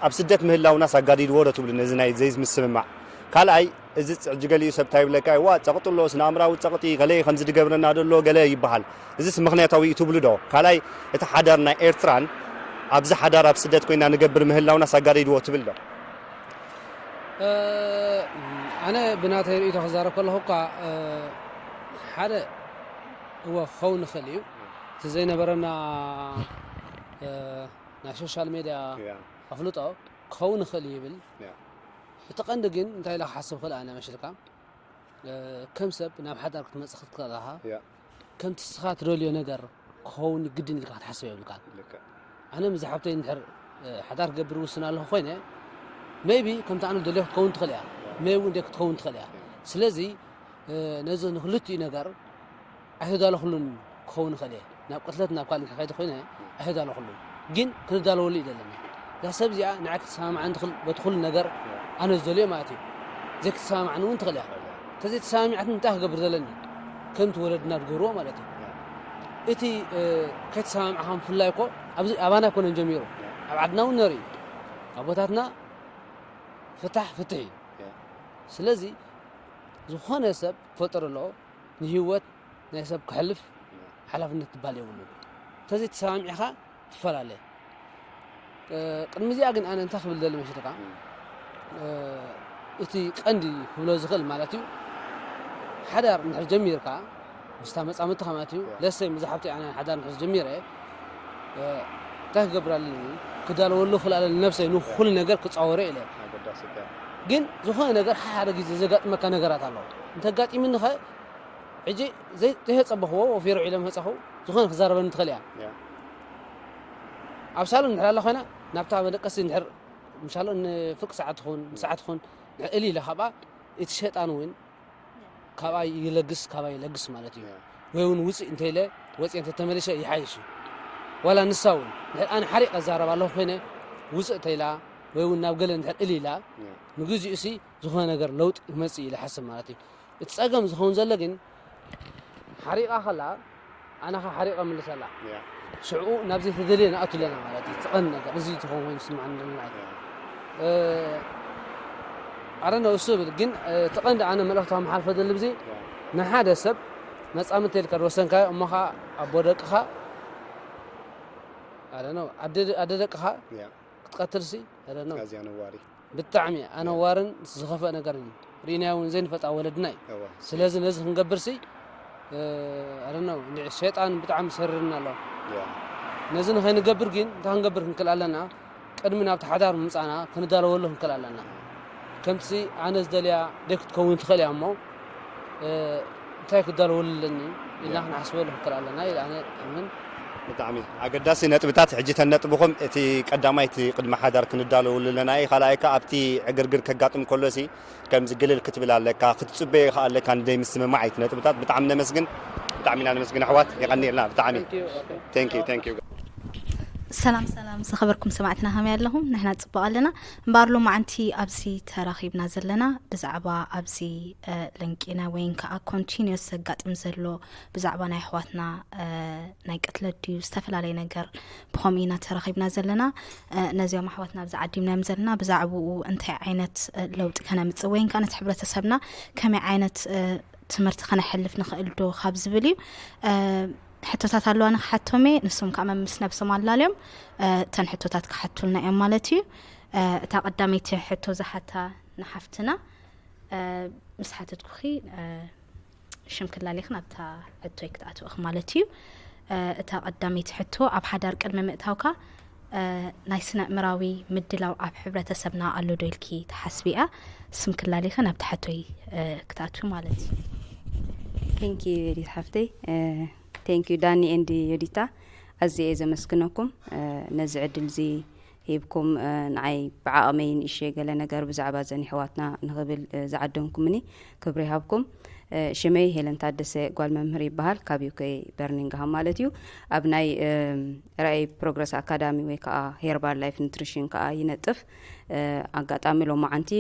ኣብ ስደት ምህላውናስ ኣጋዲድዎ ዶ ትብሉ? ነዚ ናይ ዘይምስምማዕ ካልኣይ፣ እዚ ሕጂ ገሊኡ ሰብ እንታይ ይብለካ፣ ዋ ጸቕጢ ኣሎ፣ ስነ ኣእምራዊ ጸቕጢ፣ ገለ ከምዚ ድገብረና ደሎ ገለ ይበሃል። እዚስ ምኽንያታዊ እዩ ትብሉ ዶ? ካልኣይ፣ እቲ ሓዳር ናይ ኤርትራን ኣብዚ ሓዳር ኣብ ስደት ኮይና ንገብር ምህላውናስ ኣጋዲድዎ ትብል ዶ? ኣነ ብናተይ ርእይቶ ክዛረብ ከለኹ እኳ ሓደ እወ ክኸውን ይኽእል እዩ። እቲ ዘይነበረና ናይ ሶሻል ሜድያ ኣፍልጦ ክኸውን ይኽእል እዩ ይብል። እቲ ቀንዲ ግን እንታይ ኢለ ክሓስብ ክእል ኣነ መሽልካ ከም ሰብ ናብ ሓዳር ክትመፅእ ክትከለኻ ከምቲ ስኻ ትደልዮ ነገር ክኸውን ግድን ኢልካ ክትሓስብ የብልካን። ኣነ ምስ ሓብተይ እንድሕር ሓዳር ክገብር ውስን ኣለኹ ኮይነ maybe ከምቲ ኣነ ዝደልዮ ክትከውን ትኽእል እያ፣ maybe እውን ክትከውን ትኽእል እያ። ስለዚ ነዚ ንክልቲኡ ነገር ኣይተዳለኹሉን ክኸውን ይኽእል እየ። ናብ ቅትለት ናብ ካልእ ክኸይድ ኮይነ ኣይተዳለኹሉን፣ ግን ክንዳለወሉ እዩ ዘለና። እዛ ሰብ እዚኣ ንዓይ ክትሰማምዓኒ ትኽእል በቲ ኩሉ ነገር ኣነ ዝደልዮ ማለት እዩ። ዘይክትሰማምዓኒ እውን ትኽእል እያ። እንተዘይተሰማሚዓትኒ እንታይ ክገብር ዘለኒ? ከምቲ ወለድና ዝገብርዎ ማለት እዩ። እቲ ከይተሰማምዕኻ ምፍላይ እኮ ኣብዚ ኣባና ኣይኮነን ጀሚሩ፣ ኣብ ዓድና እውን ነርኢ ኣቦታትና ፍታሕ ፍትሕ እዩ። ስለዚ ዝኾነ ሰብ ክፈጥር ኣለዎ ንህይወት ናይ ሰብ ክሕልፍ ሓላፍነት ትባል የብሉን። እንተዘይ ተሰማሚዕኻ ትፈላለ። ቅድሚ እዚኣ ግን ኣነ እንታይ ክብል ደሊ መሽልካ እቲ ቀንዲ ክብሎ ዝኽእል ማለት እዩ ሓዳር እንድሕር ጀሚርካ ምስታ መጻምድትኻ ማለት እዩ ለሰይ ምስ ሓብተይ ኣነ ሓዳር እንድሕር ጀሚረ እንታይ ክገብር ኣለኒ ክዳለወሉ ክእል ኣለኒ ነብሰይ ንኩሉ ነገር ክጻወረ ኢለ ግን ዝኾነ ነገር ሓደ ግዜ ዘጋጥመካ ነገራት ኣለዎ እንተጋጢምኒ ኸ ሕጂ ዘይተጸበኽዎ ወፊሩ ዒለ መጻኹ ዝኾነ ክዛረበኒ ትኽእል እያ ኣብ ሳሎን እንድሕር ኣላ ኮይና ናብታ መደቀሲ እንድሕር ምሻሎ ንፍርቂ ሰዓት ትኹን ንሰዓት ትኹን እል ኢለ ካብኣ እቲ ሸጣን እውን ካብኣ ይለግስ ካብኣ ይለግስ ማለት እዩ ወይ እውን ውፅእ እንተኢለ ወፅእ እንተተመሊሸ ይሓይሽ እዩ ዋላ ንሳ እውን ድሕር ኣነ ሓሪቀ ዛረብ ኣለኹ ኮይነ ውፅእ ተኢላ ወይ እውን ናብ ገለ እንድሕር እል ኢላ ንግዚኡ ሲ ዝኾነ ነገር ለውጥ ይመፅእ ኢለ ሓስብ ማለት እዩ እቲ ፀገም ዝኸውን ዘሎ ግን ሓሪቃ ከላ ኣነ ከ ሓሪቀ ምልሰላ ሽዕኡ ናብዚ ተደልየ ንኣቱ ኣለና ማለት እዩ ትቐን ነገር እዚ ትኸውን ኮይኑ ስማዓኒ ኣለና ኣረ ነው እሱ ብል ግን ትቐንዲ ኣነ መልእኽቲ ከመሓልፈ ደሊ ብዚ ንሓደ ሰብ መፃምድቲ ኢልካ ዝወሰንካዮ እሞ ከዓ ኣቦ ደቅኻ ኣረ ነው ኣደ ደቅኻ ክትቀትልሲ ኣረ ነው ኣዝያ ነዋሪ ብጣዕሚ ኣነዋርን ዝኸፈእ ነገር እዩ ርኢናዮ እውን ዘይንፈልጣ ወለድና እዩ እዋ ስለዚ ነዚ ክንገብርሲ ኣረነው ሸጣን ብጣዕሚ ሰሪርና ኣሎ እዋ ነዚ ንኸይንገብር ግን እንታይ ክንገብር ክንክእል ኣለና ቅድሚ ናብቲ ሓዳር ምምፃና ክንዳለወሉ ክንክእል ኣለና ከምቲ ኣነ ዝደልያ ደይ ክትከውን ትኽእል እያ እሞ እንታይ ክዳለወሉ ኣለኒ ኢልና ክንሓስበሉ ክንክእል ኣለና ኢለ ኣነ ኣምን ብጣዕሚ ኣገዳሲ ነጥብታት ሕጂ ተን ነጥብኹም እቲ ቀዳማይ እቲ ቅድሚ ሓዳር ክንዳለወሉ ኣለና እዩ ካልኣይ ከ ኣብቲ ዕግርግር ከጋጥም ከሎ ሲ ከምዚ ግልል ክትብል ኣለካ ክትፅበዮ ከ ኣለካ ንደይ ምስምማዕ እዩ እቲ ነጥብታት ብጣዕሚ ነመስግን ብጣዕሚ ኢና ነመስግን ኣሕዋት የቐኒልና ብጣዕሚ thank you thank you ሰላም ሰላም ዝኸበርኩም ሰማዕትና ከመይ ኣለኹም ንሕና ፅቡቅ ኣለና እምበኣር ሎማዓንቲ ኣብዚ ተራኺብና ዘለና ብዛዕባ ኣብዚ ለንቂና ወይን ከዓ continuous ዘጋጥም ዘሎ ብዛዕባ ናይ ኣሕዋትና ናይ ቅትለት ድዩ ዝተፈላለየ ነገር ብኸምኡ ኢና ተራኺብና ዘለና ነዚኦም ኣሕዋትና ኣብዚ ዓዲምናዮም ዘለና ብዛዕባኡ እንታይ ዓይነት ለውጢ ከነምፅእ ወይን ከዓ ነቲ ሕብረተሰብና ከመይ ዓይነት ትምህርቲ ከነሕልፍ ንኽእል ዶ ካብ ዝብል እዩ ሕቶታት ኣለዋ ንክሓቶም እየ ንሶም ከዓ መምስ ነብሶም ኣላልዮም እተን ሕቶታት ክሓቱልና እዮም ማለት እዩ እታ ቀዳመይቲ ሕቶ ዝሓታ ንሓፍትና ምስ ሓተትኩኺ ሽም ክላሌኽን ኣብታ ሕቶይ ክትኣትወኺ ማለት እዩ እታ ቀዳመይቲ ሕቶ ኣብ ሓዳር ቅድሚ ምእታውካ ናይ ስነ ኣእምራዊ ምድላው ኣብ ሕብረተሰብና ኣሎ ዶ ኢልኪ ትሓስቢ እያ ስም ክላሌኽን ኣብታ ሕቶይ ክትኣትዊ ማለት እዩ ቴንኪ ዮዲት ሓፍተይ ቴንኪ ዳኒ ኤንድ ዮዲታ ኣዝየ እየ ዘመስግነኩም ነዚ ዕድል እዚ ሂብኩም ንዓይ ብዓቕመይ ንእሸ ገለ ነገር ብዛዕባ ዘን ይሕዋትና ንኽብል ዝዓደምኩምኒ ክብሪ ይሃብኩም። ሽመይ ሄለን ታደሰ ጓል መምህር ይበሃል፣ ካብ ዩከይ በርሚንግሃም ማለት እዩ። ኣብ ናይ ራእይ ፕሮግረስ ኣካዳሚ ወይ ከዓ ሄርባል ላይፍ ኒትሪሽን ከዓ ይነጥፍ። ኣጋጣሚ ሎማዓንቲ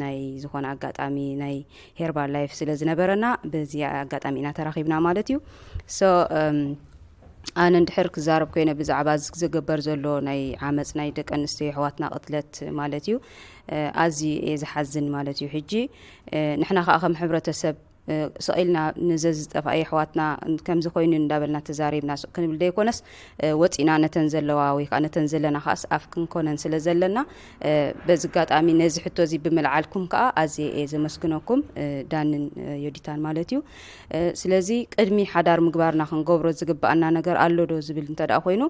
ናይ ዝኾነ ኣጋጣሚ ናይ ሄርባል ላይፍ ስለ ዝነበረና በዚ ኣጋጣሚ ኢና ተራኺብና ማለት እዩ። ሶ ኣነ እንድሕር ክዛረብ ኮይነ ብዛዕባ እዚ ዝግበር ዘሎ ናይ ዓመፅ ናይ ደቂ ኣንስትዮ የሕዋትና ቅትለት ማለት እዩ ኣዝዩ እየ ዝሓዝን ማለት እዩ። ሕጂ ንሕና ከዓ ከም ሕብረተሰብ ስቕ ኢልና ንዘ ዝጠፍኣ የሕዋትና ከምዚ ኮይኑ እንዳበልና ተዛሪብና ስቕ ክንብል ዘይኮነስ ወፂና ነተን ዘለዋ ወይ ከዓ ነተን ዘለና ከዓስ ኣፍ ክንኮነን ስለ ዘለና በዚ ኣጋጣሚ ነዚ ሕቶ እዚ ብምልዓልኩም ከዓ ኣዝየ እየ ዘመስግነኩም ዳንን ዮዲታን ማለት እዩ። ስለዚ ቅድሚ ሓዳር ምግባርና ክንገብሮ ዝግብኣና ነገር ኣሎ ዶ ዝብል እንተ ደኣ ኮይኑ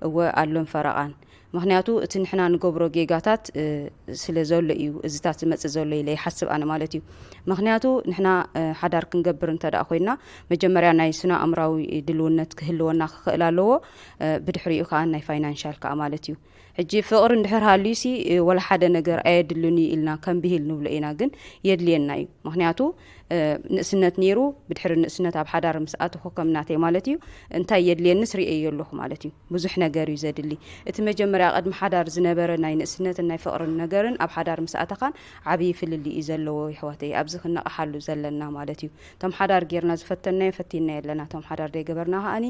እወ ኣሎን ፈረቓን። ምኽንያቱ እቲ ንሕና ንገብሮ ጌጋታት ስለ ዘሎ እዩ እዚታት ዝመፅእ ዘሎ ኢለ ይሓስብ ኣነ ማለት እዩ። ምኽንያቱ ንሕና ሓዳር ክንገብር እንተ ደኣ ኮይና መጀመርያ ናይ ስነ ኣእምራዊ ድልውነት ክህልወና ክኽእል ኣለዎ። ብድሕሪኡ ከዓ ናይ ፋይናንሻል ከዓ ማለት እዩ። ሕጂ ፍቕሪ እንድሕር ሃልዩሲ ወላ ሓደ ነገር ኣየድልን እዩ ኢልና ከም ብሂል ንብሎ ኢና፣ ግን የድልየና እዩ። ምኽንያቱ ንእስነት ነይሩ ብድሕሪ ንእስነት ኣብ ሓዳር ምስ ኣተኹ ከም ናተይ ማለት እዩ እንታይ የድልየንስ ርእየዮ ኣለኹ ማለት እዩ። ብዙሕ ነገር እዩ ዘድሊ። እቲ መጀመርያ ቅድሚ ሓዳር ዝነበረ ናይ ንእስነትን ናይ ፍቕርን ነገርን ኣብ ሓዳር ምስ ኣተኻን ዓብዪ ፍልልይ እዩ ዘለዎ ይሕዋተይ። ኣብዚ ክንነቕሓሉ ዘለና ማለት እዩ። እቶም ሓዳር ጌርና ዝፈተናዮ ፈቲና የለና፣ እቶም ሓዳር ዘይገበርና ከኣኒ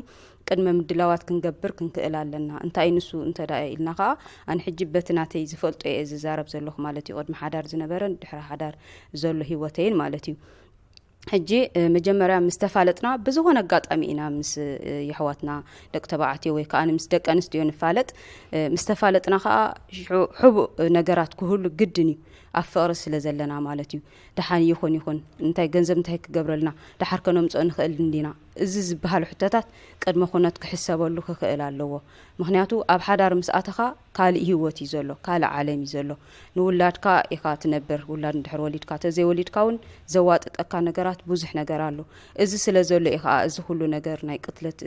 ቅድመ ምድላዋት ክንገብር ክንክእል ኣለና። እንታይ ንሱ እንተ ደኣ ኢልና ከኣ ኣነ ሕጂ በቲ ናተይ ዝፈልጦ እየ ዝዛረብ ዘለኹ ማለት እዩ። ቅድሚ ሓዳር ዝነበረን ድሕሪ ሓዳር ዘሎ ህይወተይን ማለት እዩ። ሕጂ መጀመርያ ምስ ተፋለጥና ብዝኾነ ኣጋጣሚ ኢና ምስ የሕዋትና ደቂ ተባዕትዮ ወይ ከዓ ምስ ደቂ ኣንስትዮ ንፋለጥ። ምስ ተፋለጥና ከዓ ሕቡእ ነገራት ክህሉ ግድን እዩ ኣብ ፍቕሪ ስለ ዘለና ማለት እዩ። ደሓን ይኹን ይኹን እንታይ ገንዘብ እንታይ ክገብረልና ደሓር ከነምፅኦ ንኽእል እንዲና? እዚ ዝበሃሉ ሕቶታት ቅድመ ኩነት ክሕሰበሉ ክኽእል ኣለዎ። ምኽንያቱ ኣብ ሓዳር ምስ ኣተኻ ካልእ ህይወት እዩ ዘሎ፣ ካልእ ዓለም እዩ ዘሎ። ንውላድካ ኢኻ ትነብር፣ ውላድ እንድሕር ወሊድካ፣ ተዘይወሊድካ እውን ዘዋጥጠካ ነገራት ብዙሕ ነገር ኣሎ። እዚ ስለ ዘሎ እዩ ከዓ እዚ ኩሉ ነገር ናይ ቅትለት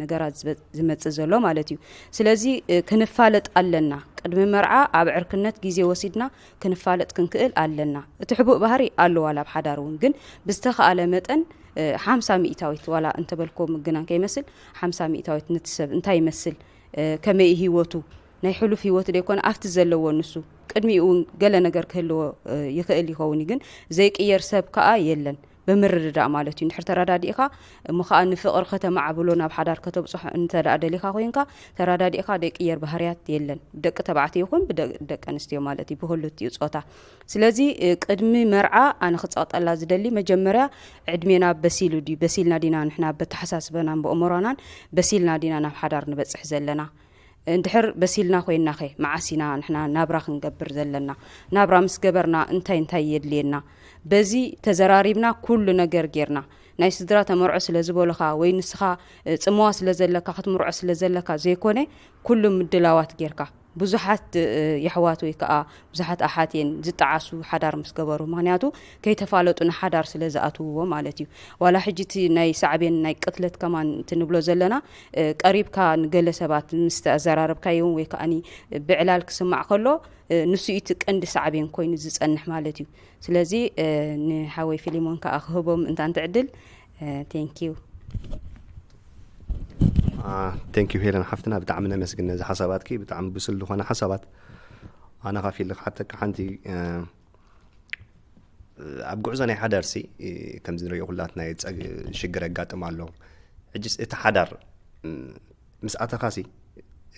ነገራት ዝመፅእ ዘሎ ማለት እዩ። ስለዚ ክንፋለጥ ኣለና። ቅድሚ መርዓ ኣብ ዕርክነት ግዜ ወሲድና ክንፋለጥ ክንክእል ኣለና። እቲ ሕቡእ ባህሪ ኣሎ ዋላ ኣብ ሓዳር እውን፣ ግን ብዝተኻእለ መጠን ሓምሳ ሚእታዊት ዋላ እንተበልኮ ምግናን ከይመስል ሓምሳ ሚእታዊት ነቲ ሰብ እንታይ ይመስል፣ ከመይ ህይወቱ፣ ናይ ሕሉፍ ህይወቱ ደይኮነ ኣብቲ ዘለዎ ንሱ ቅድሚኡ እውን ገለ ነገር ክህልዎ ይኽእል ይኸውን እዩ፣ ግን ዘይቅየር ሰብ ከዓ የለን። ብምርድዳእ ማለት እዩ። እንድሕር ተረዳዲእኻ እሞ ከዓ ንፍቕሪ ከተማዕብሎ ናብ ሓዳር ከተብፅሖ እንተ ደኣ ደሊኻ ኮይንካ ተረዳዲእካ ዘይቅየር ባህርያት የለን። ደቂ ተባዕትዮ ይኹን ብደ- ደቂ ኣንስትዮ ማለት እዩ ብክልቲኡ ፆታ። ስለዚ ቅድሚ መርዓ ኣነ ክፀቕጠላ ዝደሊ መጀመርያ ዕድሜና በሲሉ ድዩ በሲልና ዲና ንሕና በተሓሳስበናን ብእምሮናን በሲልና ዲና ናብ ሓዳር ንበፅሕ ዘለና? እንድሕር በሲልና ኮይንናኸ መዓስ ኢና ንሕና ናብራ ክንገብር ዘለና? ናብራ ምስ ገበርና እንታይ እንታይ የድልየና? በዚ ተዘራሪብና ኩሉ ነገር ጌርና ናይ ስድራ ተመርዖ ስለ ዝበሉኻ ወይ ንስኻ ፅመዋ ስለ ዘለካ ክትምርዖ ስለ ዘለካ ዘይኮነ ኩሉ ምድላዋት ጌርካ ብዙሓት የሕዋት ወይ ከዓ ብዙሓት ኣሓት እየን ዝጠዓሱ ሓዳር ምስ ገበሩ ምክንያቱ ከይተፋለጡ ንሓዳር ስለ ዝኣትውዎ ማለት እዩ። ዋላ ሕጂ እቲ ናይ ሳዕቤን ናይ ቅትለት ከማን እቲ ንብሎ ዘለና ቀሪብካ ንገለ ሰባት ምስ ተዘራረብካዮ እውን ወይ ከዓ ብዕላል ክስማዕ ከሎ ንሱ እቲ ቀንዲ ሳዕቤን ኮይኑ ዝፀንሕ ማለት እዩ። ስለዚ ንሓወይ ፊሊሞን ከዓ ክህቦም እንታንቲ ዕድል። Thank you። Thank you ሄለን ሓፍትና ብጣዕሚ ነመስግን ነዚ ሓሳባትኪ ብጣዕሚ ብስል ዝኾነ ሓሳባት። ኣነ ካፊል ክሓተካ ሓንቲ ኣብ ጉዕዞ ናይ ሓዳርሲ ከምዚ ንሪኦ ኩላትና ሽግር የጋጥም ኣሎ። ሕጅስ እቲ ሓዳር ምስ ኣተኻሲ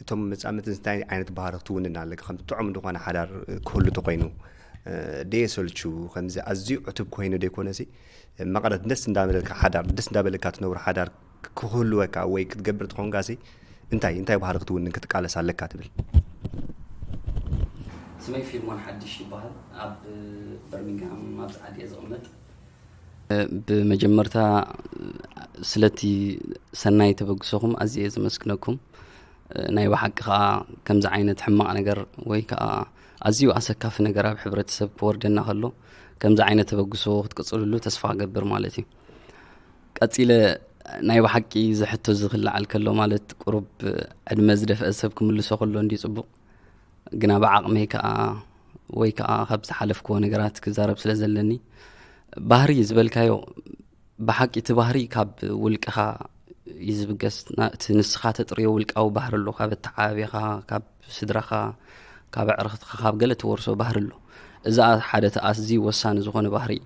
እቶም መፃምድቲ እንታይ ዓይነት ባህሪ ክትውንን ኣለካ ከም ጥዑም ዝኾነ ሓዳር ክህሉ ተኮይኑ ደየሰልቹ ከምዚ ኣዝዩ ዕቱብ ኮይኑ ደይኮነሲ መቐረት ደስ እንዳበለካ ሓዳር ደስ እንዳበለካ ትነብሮ ሓዳር ክህልወካ ወይ ክትገብር ትኾንካሲ እንታይ እንታይ ባህሪ ክትውንን ክትቃለስ ኣለካ ትብል? ስመይ ፊልሞን ሓድሽ ይበሃል። ኣብ በርሚንግሃም ኣብዚ ዓዲ እየ ዝቕመጥ። ብመጀመርታ ስለቲ ሰናይ ተበግሶኹም ኣዝየ ዘመስግነኩም። ናይ ብሓቂ ከዓ ከምዚ ዓይነት ሕማቕ ነገር ወይ ከዓ ኣዝዩ ኣሰካፊ ነገር ኣብ ሕብረተሰብ ክወርደና ከሎ ከምዚ ዓይነት ተበግሶ ክትቅፅልሉ ተስፋ ገብር ማለት እዩ። ቀፂለ ናይ ብሓቂ ዝሕቶ ዝክልዓል ከሎ ማለት ቁሩብ ዕድመ ዝደፍአ ሰብ ክምልሶ ከሎ እንዲ ፅቡቅ ግና ብዓቕመይ ከዓ ወይ ከዓ ካብ ዝሓለፍክዎ ነገራት ክዛረብ ስለ ዘለኒ፣ ባህሪ ዝበልካዮ፣ ብሓቂ እቲ ባህሪ ካብ ውልቅኻ እዩ ዝብገስ። ና-፣ እቲ ንስኻ ተጥርዮ ውልቃዊ ባህሪ ኣሎ፣ ካብ ኣተዓባብያኻ፣ ካብ ስድራኻ፣ ካብ ኣዕርኽትኻ፣ ካብ ገለ ትወርሶ ባህሪ ኣሎ። እዛ ሓደ እቲ ኣዝዩ ወሳኒ ዝኾነ ባህሪ እዩ።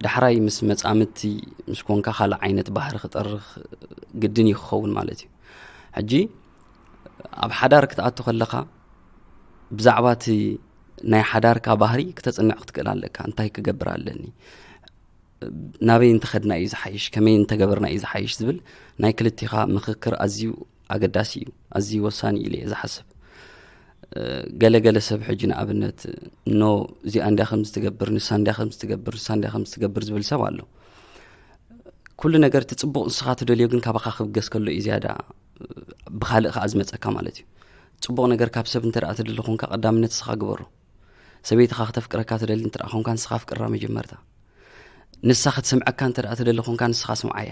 ዳሕራይ ምስ መጻምድቲ ምስ ኮንካ ካልእ ዓይነት ባህሪ ክጠርኽ ግድን እዩ ክኸውን ማለት እዩ። ሕጂ ኣብ ሓዳር ክትኣቱ ከለኻ ብዛዕባ እቲ ናይ ሓዳርካ ባህሪ ክተጽንዕ ክትክእል ኣለካ። እንታይ ክገብር ኣለኒ? ናበይ እንተኸድና እዩ ዝሓይሽ? ከመይ እንተገበርና እዩ ዝሓይሽ? ዝብል ናይ ክልቲኻ ምኽክር ኣዝዩ ኣገዳሲ እዩ፣ ኣዝዩ ወሳኒ ኢለ እየ ዝሓስብ። እ፣ ገለ ገለ ሰብ ሕጂ ንኣብነት፣ ኖ፣ እዚኣ እንድያ ከምዚ ትገብር፣ ንሳ እንድያ ከምዚ ትገብር፣ ንሳ እንድያ ከምዚ ትገብር ዝብል ሰብ ኣሎ። ኩሉ ነገር እቲ ጽቡቕ ንስኻ ትደልዮ ግን ካባኻ ክብገስ ከሎ እዩ ዝያዳ፣ እ፣ ብኻልእ ከኣ ዝመጸካ ማለት እዩ። ጽቡቕ ነገር ካብ ሰብ እንተ ደኣ ትደሊ ኾንካ ቀዳምነት ንስኻ ግበሮ። ሰበይትኻ ክተፍቅረካ ትደሊ እንተ ደኣ ኾንካ ንስኻ ኣፍቅራ መጀመርታ። ንሳ ክትሰምዐካ እንተ ደኣ ትደሊ ኾንካ ንስኻ ስምዓያ።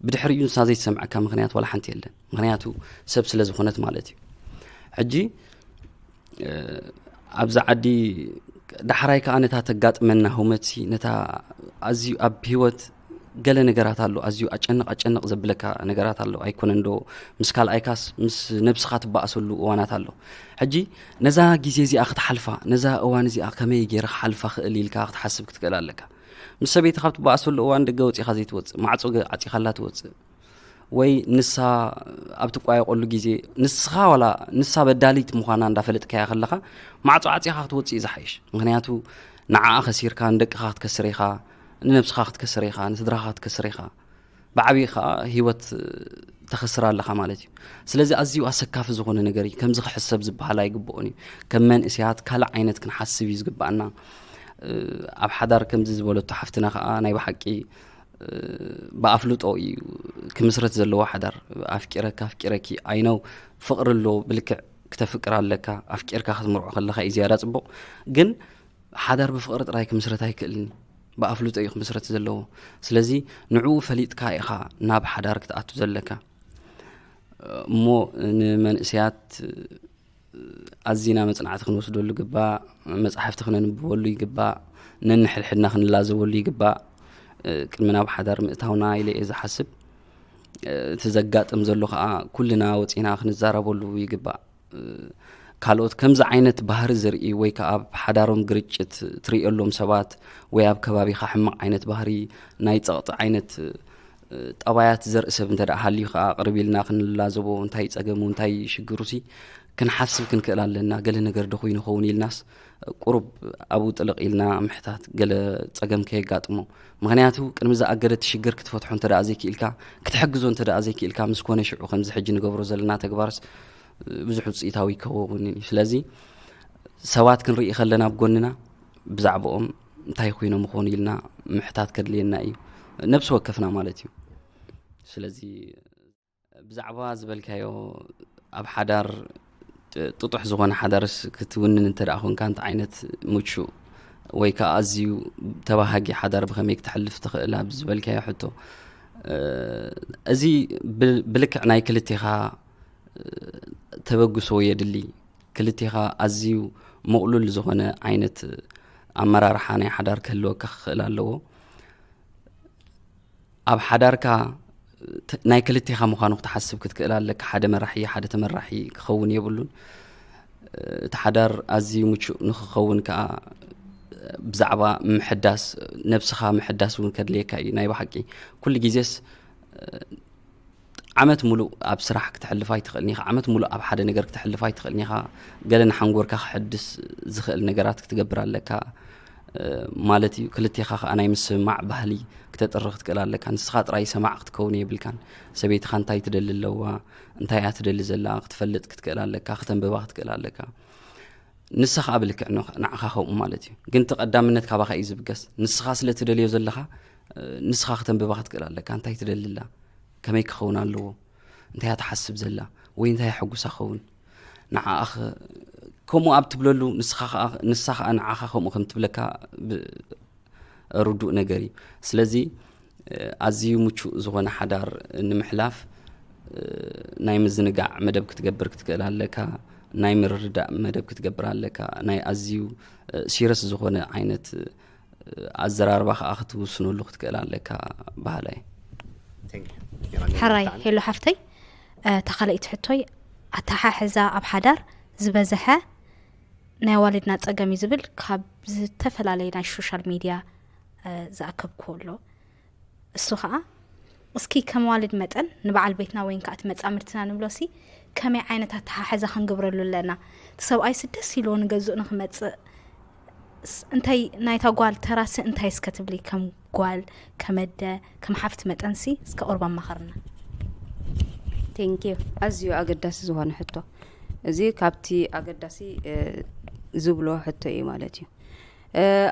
ብድሕሪኡ ንሳ ዘይትሰምዐካ ምኽንያት ዋላ ሓንቲ የለን። ምኽንያቱ ሰብ ስለ ዝኾነት ማለት እዩ። ሕጂ፣ እ፣ ኣብዚ ዓዲ ዳሕራይ ከኣ ነታ ተጋጥመና ህውመትሲ፣ ነታ ኣዝዩ ኣብ ህይወት ገለ ነገራት ኣሎ፣ ኣዝዩ ኣጨንቕ ኣጨንቕ ዘብለካ ነገራት ኣሎ። ኣይኮነን ዶ ምስ ካልኣይካስ ምስ ነብስኻ ትበኣሰሉ እዋናት ኣሎ። ሕጂ ነዛ ግዜ እዚኣ ክትሓልፋ፣ ነዛ እዋን እዚኣ ከመይ ገይረ ክሓልፋ ክእል ኢልካ ክትሓስብ ክትክእል ኣለካ። ምስ ሰበይትኻ ኣብ ትበኣሰሉ እዋን ደገ ወጺኻ ዘይትወጽእ፣ ማዕጾ ገ-፣ ዓጺኻላ ትወጽእ፣ ወይ ንሳ ኣብ ትቋየቆሉ ግዜ ንስኻ ዋላ ንሳ በዳሊት ምዃና እንዳፈለጥካያ ከለኻ ማዕጾ ዓጺኻ ክትወጽእ እዩ ዝሓይሽ። ምኽንያቱ ንዓኣ ከሲርካ ንደቅኻ ክትከስር ኢኻ፣ ንነብስኻ ክትከስር ኢኻ፣ ንስድራኻ ክትከስር ኢኻ። ብዓብዪ ኸኣ ህይወት ተኸስር ኣለኻ ማለት እዩ። ስለዚ ኣዝዩ ኣሰካፊ ዝኾነ ነገር እዩ። ከምዚ ክሕሰብ ዝበሃል ኣይግብኦን እዩ። ከም መንእሰያት ካልእ ዓይነት ክንሓስብ እዩ ዝግብኣና። እ፣ ኣብ ሓዳር ከምዚ ዝበለቶ ሓፍትና ኸኣ ናይ ብሓቂ፣ እ፣ ብኣፍልጦ እዩ ክምስረት ዘለዎ ሓዳር። ኣፍቂረካ ኣፍቂረኪ ኣይነው ፍቕሪ ኣሎ፣ ብልክዕ ክተፍቅር ኣለካ። ኣፍቂርካ ክትምርዖ ከለኻ እዩ ዝያዳ ጽቡቕ። ግን ሓዳር ብፍቕሪ ጥራይ ክምስረት ኣይክእልን እዩ። ብኣፍልጦ እዩ ክምስረት ዘለዎ። ስለዚ ንዕኡ ፈሊጥካ ኢኻ ናብ ሓዳር ክትኣቱ ዘለካ። እሞ ንመንእሰያት ኣዚና መጽናዕቲ ክንወስደሉ ይግባእ፣ መጻሕፍቲ ክነንብበሉ ይግባእ፣ ነንሕድሕድና ክንላዘበሉ ይግባእ። ቅድሚ ናብ ሓዳር ምእታውና ኢለ እየ ዝሓስብ። እቲ ዘጋጥም ዘሎ ኸኣ ኩልና ወጺና ክንዛረበሉ ይግባእ። ካልኦት ከምዚ ዓይነት ባህሪ ዝርኢ ወይ ከኣ ኣብ ሓዳሮም ግርጭት ትርእየሎም ሰባት ወይ ኣብ ከባቢኻ ሕማቕ ዓይነት ባህሪ፣ ናይ ጸቕጢ ዓይነት፣ እ፣ ጠባያት ዘርኢ ሰብ እንተ ደኣ ሃልዩ ከኣ ቅርብ ኢልና ክንላዘቦ፣ እንታይ ጸገሙ፣ እንታይ ሽግሩሲ ክንሓስብ ክንክእል ኣለና። ገለ ነገር ዶ ኮይኑ ይኸውን ኢልናስ ቁሩብ ኣብኡ ጥልቕ ኢልና ምሕታት፣ ገለ ጸገም ከየጋጥሞ። ምኽንያቱ ቅድሚ ዝኣገደ እቲ ሽግር ክትፈትሖ እንተ ደኣ ዘይክኢልካ፣ ክትሕግዞ እንተ ደኣ ዘይክኢልካ፣ ምስ ኮነ ሽዑ ከምዚ ሕጂ ንገብሮ ዘለና ተግባርስ ብዙሕ ውጽኢታዊ ይከውን እዩ። ስለዚ ሰባት ክንርኢ ከለና ኣብ ጎንና ብዛዕባኦም እንታይ ኮይኖም ይኾኑ ኢልና ምሕታት ከድልየና እዩ፣ ነብሲ ወከፍና ማለት እዩ። ስለዚ ብዛዕባ ዝበልካዮ ኣብ ሓዳር ጥ-፣ ጥጡሕ ዝኾነ ሓዳርስ ክትውንን እንተ ደኣ ኮንካ እንታይ ዓይነት ምቹእ ወይ ከኣ ኣዝዩ ተባሃጊ ሓዳር ብኸመይ ክተሕልፍ ትኽእል ኣብ ዝበልካዮ ሕቶ፣ እ፣ እዚ ብ-፣ ብልክዕ ናይ ክልቴኻ ተበግሶ የድሊ። ክልቴኻ ኣዝዩ ምቕሉል ዝኾነ ዓይነት ኣመራርሓ ናይ ሓዳር ክህልወካ ክኽእል ኣለዎ። ኣብ ሓዳርካ ት-፣ ናይ ክልቴኻ ምዃኑ ክትሓስብ ክትክእል ኣለካ። ሓደ መራሒ፣ ሓደ ተመራሒ ክኸውን የብሉን። እቲ ሓዳር ኣዝዩ ምቹእ ንኽኸውን ከኣ ብዛዕባ ምሕዳስ፣ ነብስኻ ምሕዳስ እውን ከድልየካ እዩ። ናይ ብሓቂ ኩሉ ግዜስ ዓመት ሙሉእ ኣብ ስራሕ ክትሕልፍ ኣይትኽእልን ኢኻ። ዓመት ሙሉእ ኣብ ሓደ ነገር ክትሕልፍ ኣይትኽእልን ኢኻ። ገለ ንሓንጎርካ ክሕድስ ዝኽእል ነገራት ክትገብር ኣለካ፣ እ፣ ማለት እዩ። ክልቴኻ ከኣ ናይ ምስምማዕ ባህሊ ክተጥሪ ክትክእል ኣለካ። ንስኻ ጥራይ ሰማዕ ክትከውን የብልካን። ሰበይትኻ እንታይ ትደሊ ኣለዋ፣ እንታይ እያ ትደሊ ዘላ ክትፈልጥ ክትክእል ኣለካ፣ ክተንብባ ክትክእል ኣለካ። ንሳ ከኣ ብልክዕ ን-፣ ንዓኻ ከምኡ ማለት እዩ። ግን እቲ ቀዳምነት ካባኻ እዩ ዝብገስ። ንስኻ ስለ ትደልዮ ዘለኻ፣ እ፣ ንስኻ ክተንብባ ክትክእል ኣለካ። እንታይ ትደሊ ኣላ? ከመይ ክኸውን ኣለዎ? እንታይ እያ ትሓስብ ዘላ? ወይ እንታይ የሐጉሳ ኸውን? ንዓኣ ኸ-፣ ከምኡ ኣብ ትብለሉ፣ ንስኻ ኸኣ፣ ንሳ ኸኣ ንዓኻ ከምኡ ከም ትብለካ ብ-፣ ርዱእ ነገር እዩ። ስለዚ፣ እ፣ ኣዝዩ ምቹእ ዝኾነ ሓዳር ንምሕላፍ፣ እ፣ ናይ ምዝንጋዕ መደብ ክትገብር ክትክእል ኣለካ። ናይ ምርድዳእ መደብ ክትገብር ኣለካ። ናይ ኣዝዩ ሲረስ ዝኾነ ዓይነት ኣዘራርባ ከዓ ክትውስነሉ ክትክእል ኣለካ። ባህላይ ሕራይ ሄሎ ሓፍተይ፣ እታ ካልኣይቲ ሕቶይ ኣተሓሕዛ ኣብ ሓዳር ዝበዝሐ ናይ ኣዋልድና ጸገም እዩ ዝብል ካብ ዝተፈላለየ ናይ ሶሻል ሚድያ ዝኣከብክዎ ኣሎ። እሱ ከዓ እስኪ ከም ዋልድ መጠን ንበዓል ቤትና ወይን ከዓ እቲ መጻምድትና ንብሎ ሲ ከመይ ዓይነት ኣተሓሕዛ ክንግብረሉ ኣለና? እቲ ሰብኣይሲ ደስ ኢልዎ ንገዝኡ ንክመጽእ እንታይ ናይታ ጓል ተራሲ እንታይ እስከ ትብሊ? ከም ጓል፣ ከም ኣደ፣ ከም ሓፍቲ መጠንሲ እስከ ቁርብ ኣማኸርና። ቴንኪዩ። ኣዝዩ ኣገዳሲ ዝኾነ ሕቶ። እዚ ካብቲ ኣገዳሲ ዝብሎ ሕቶ እዩ ማለት እዩ።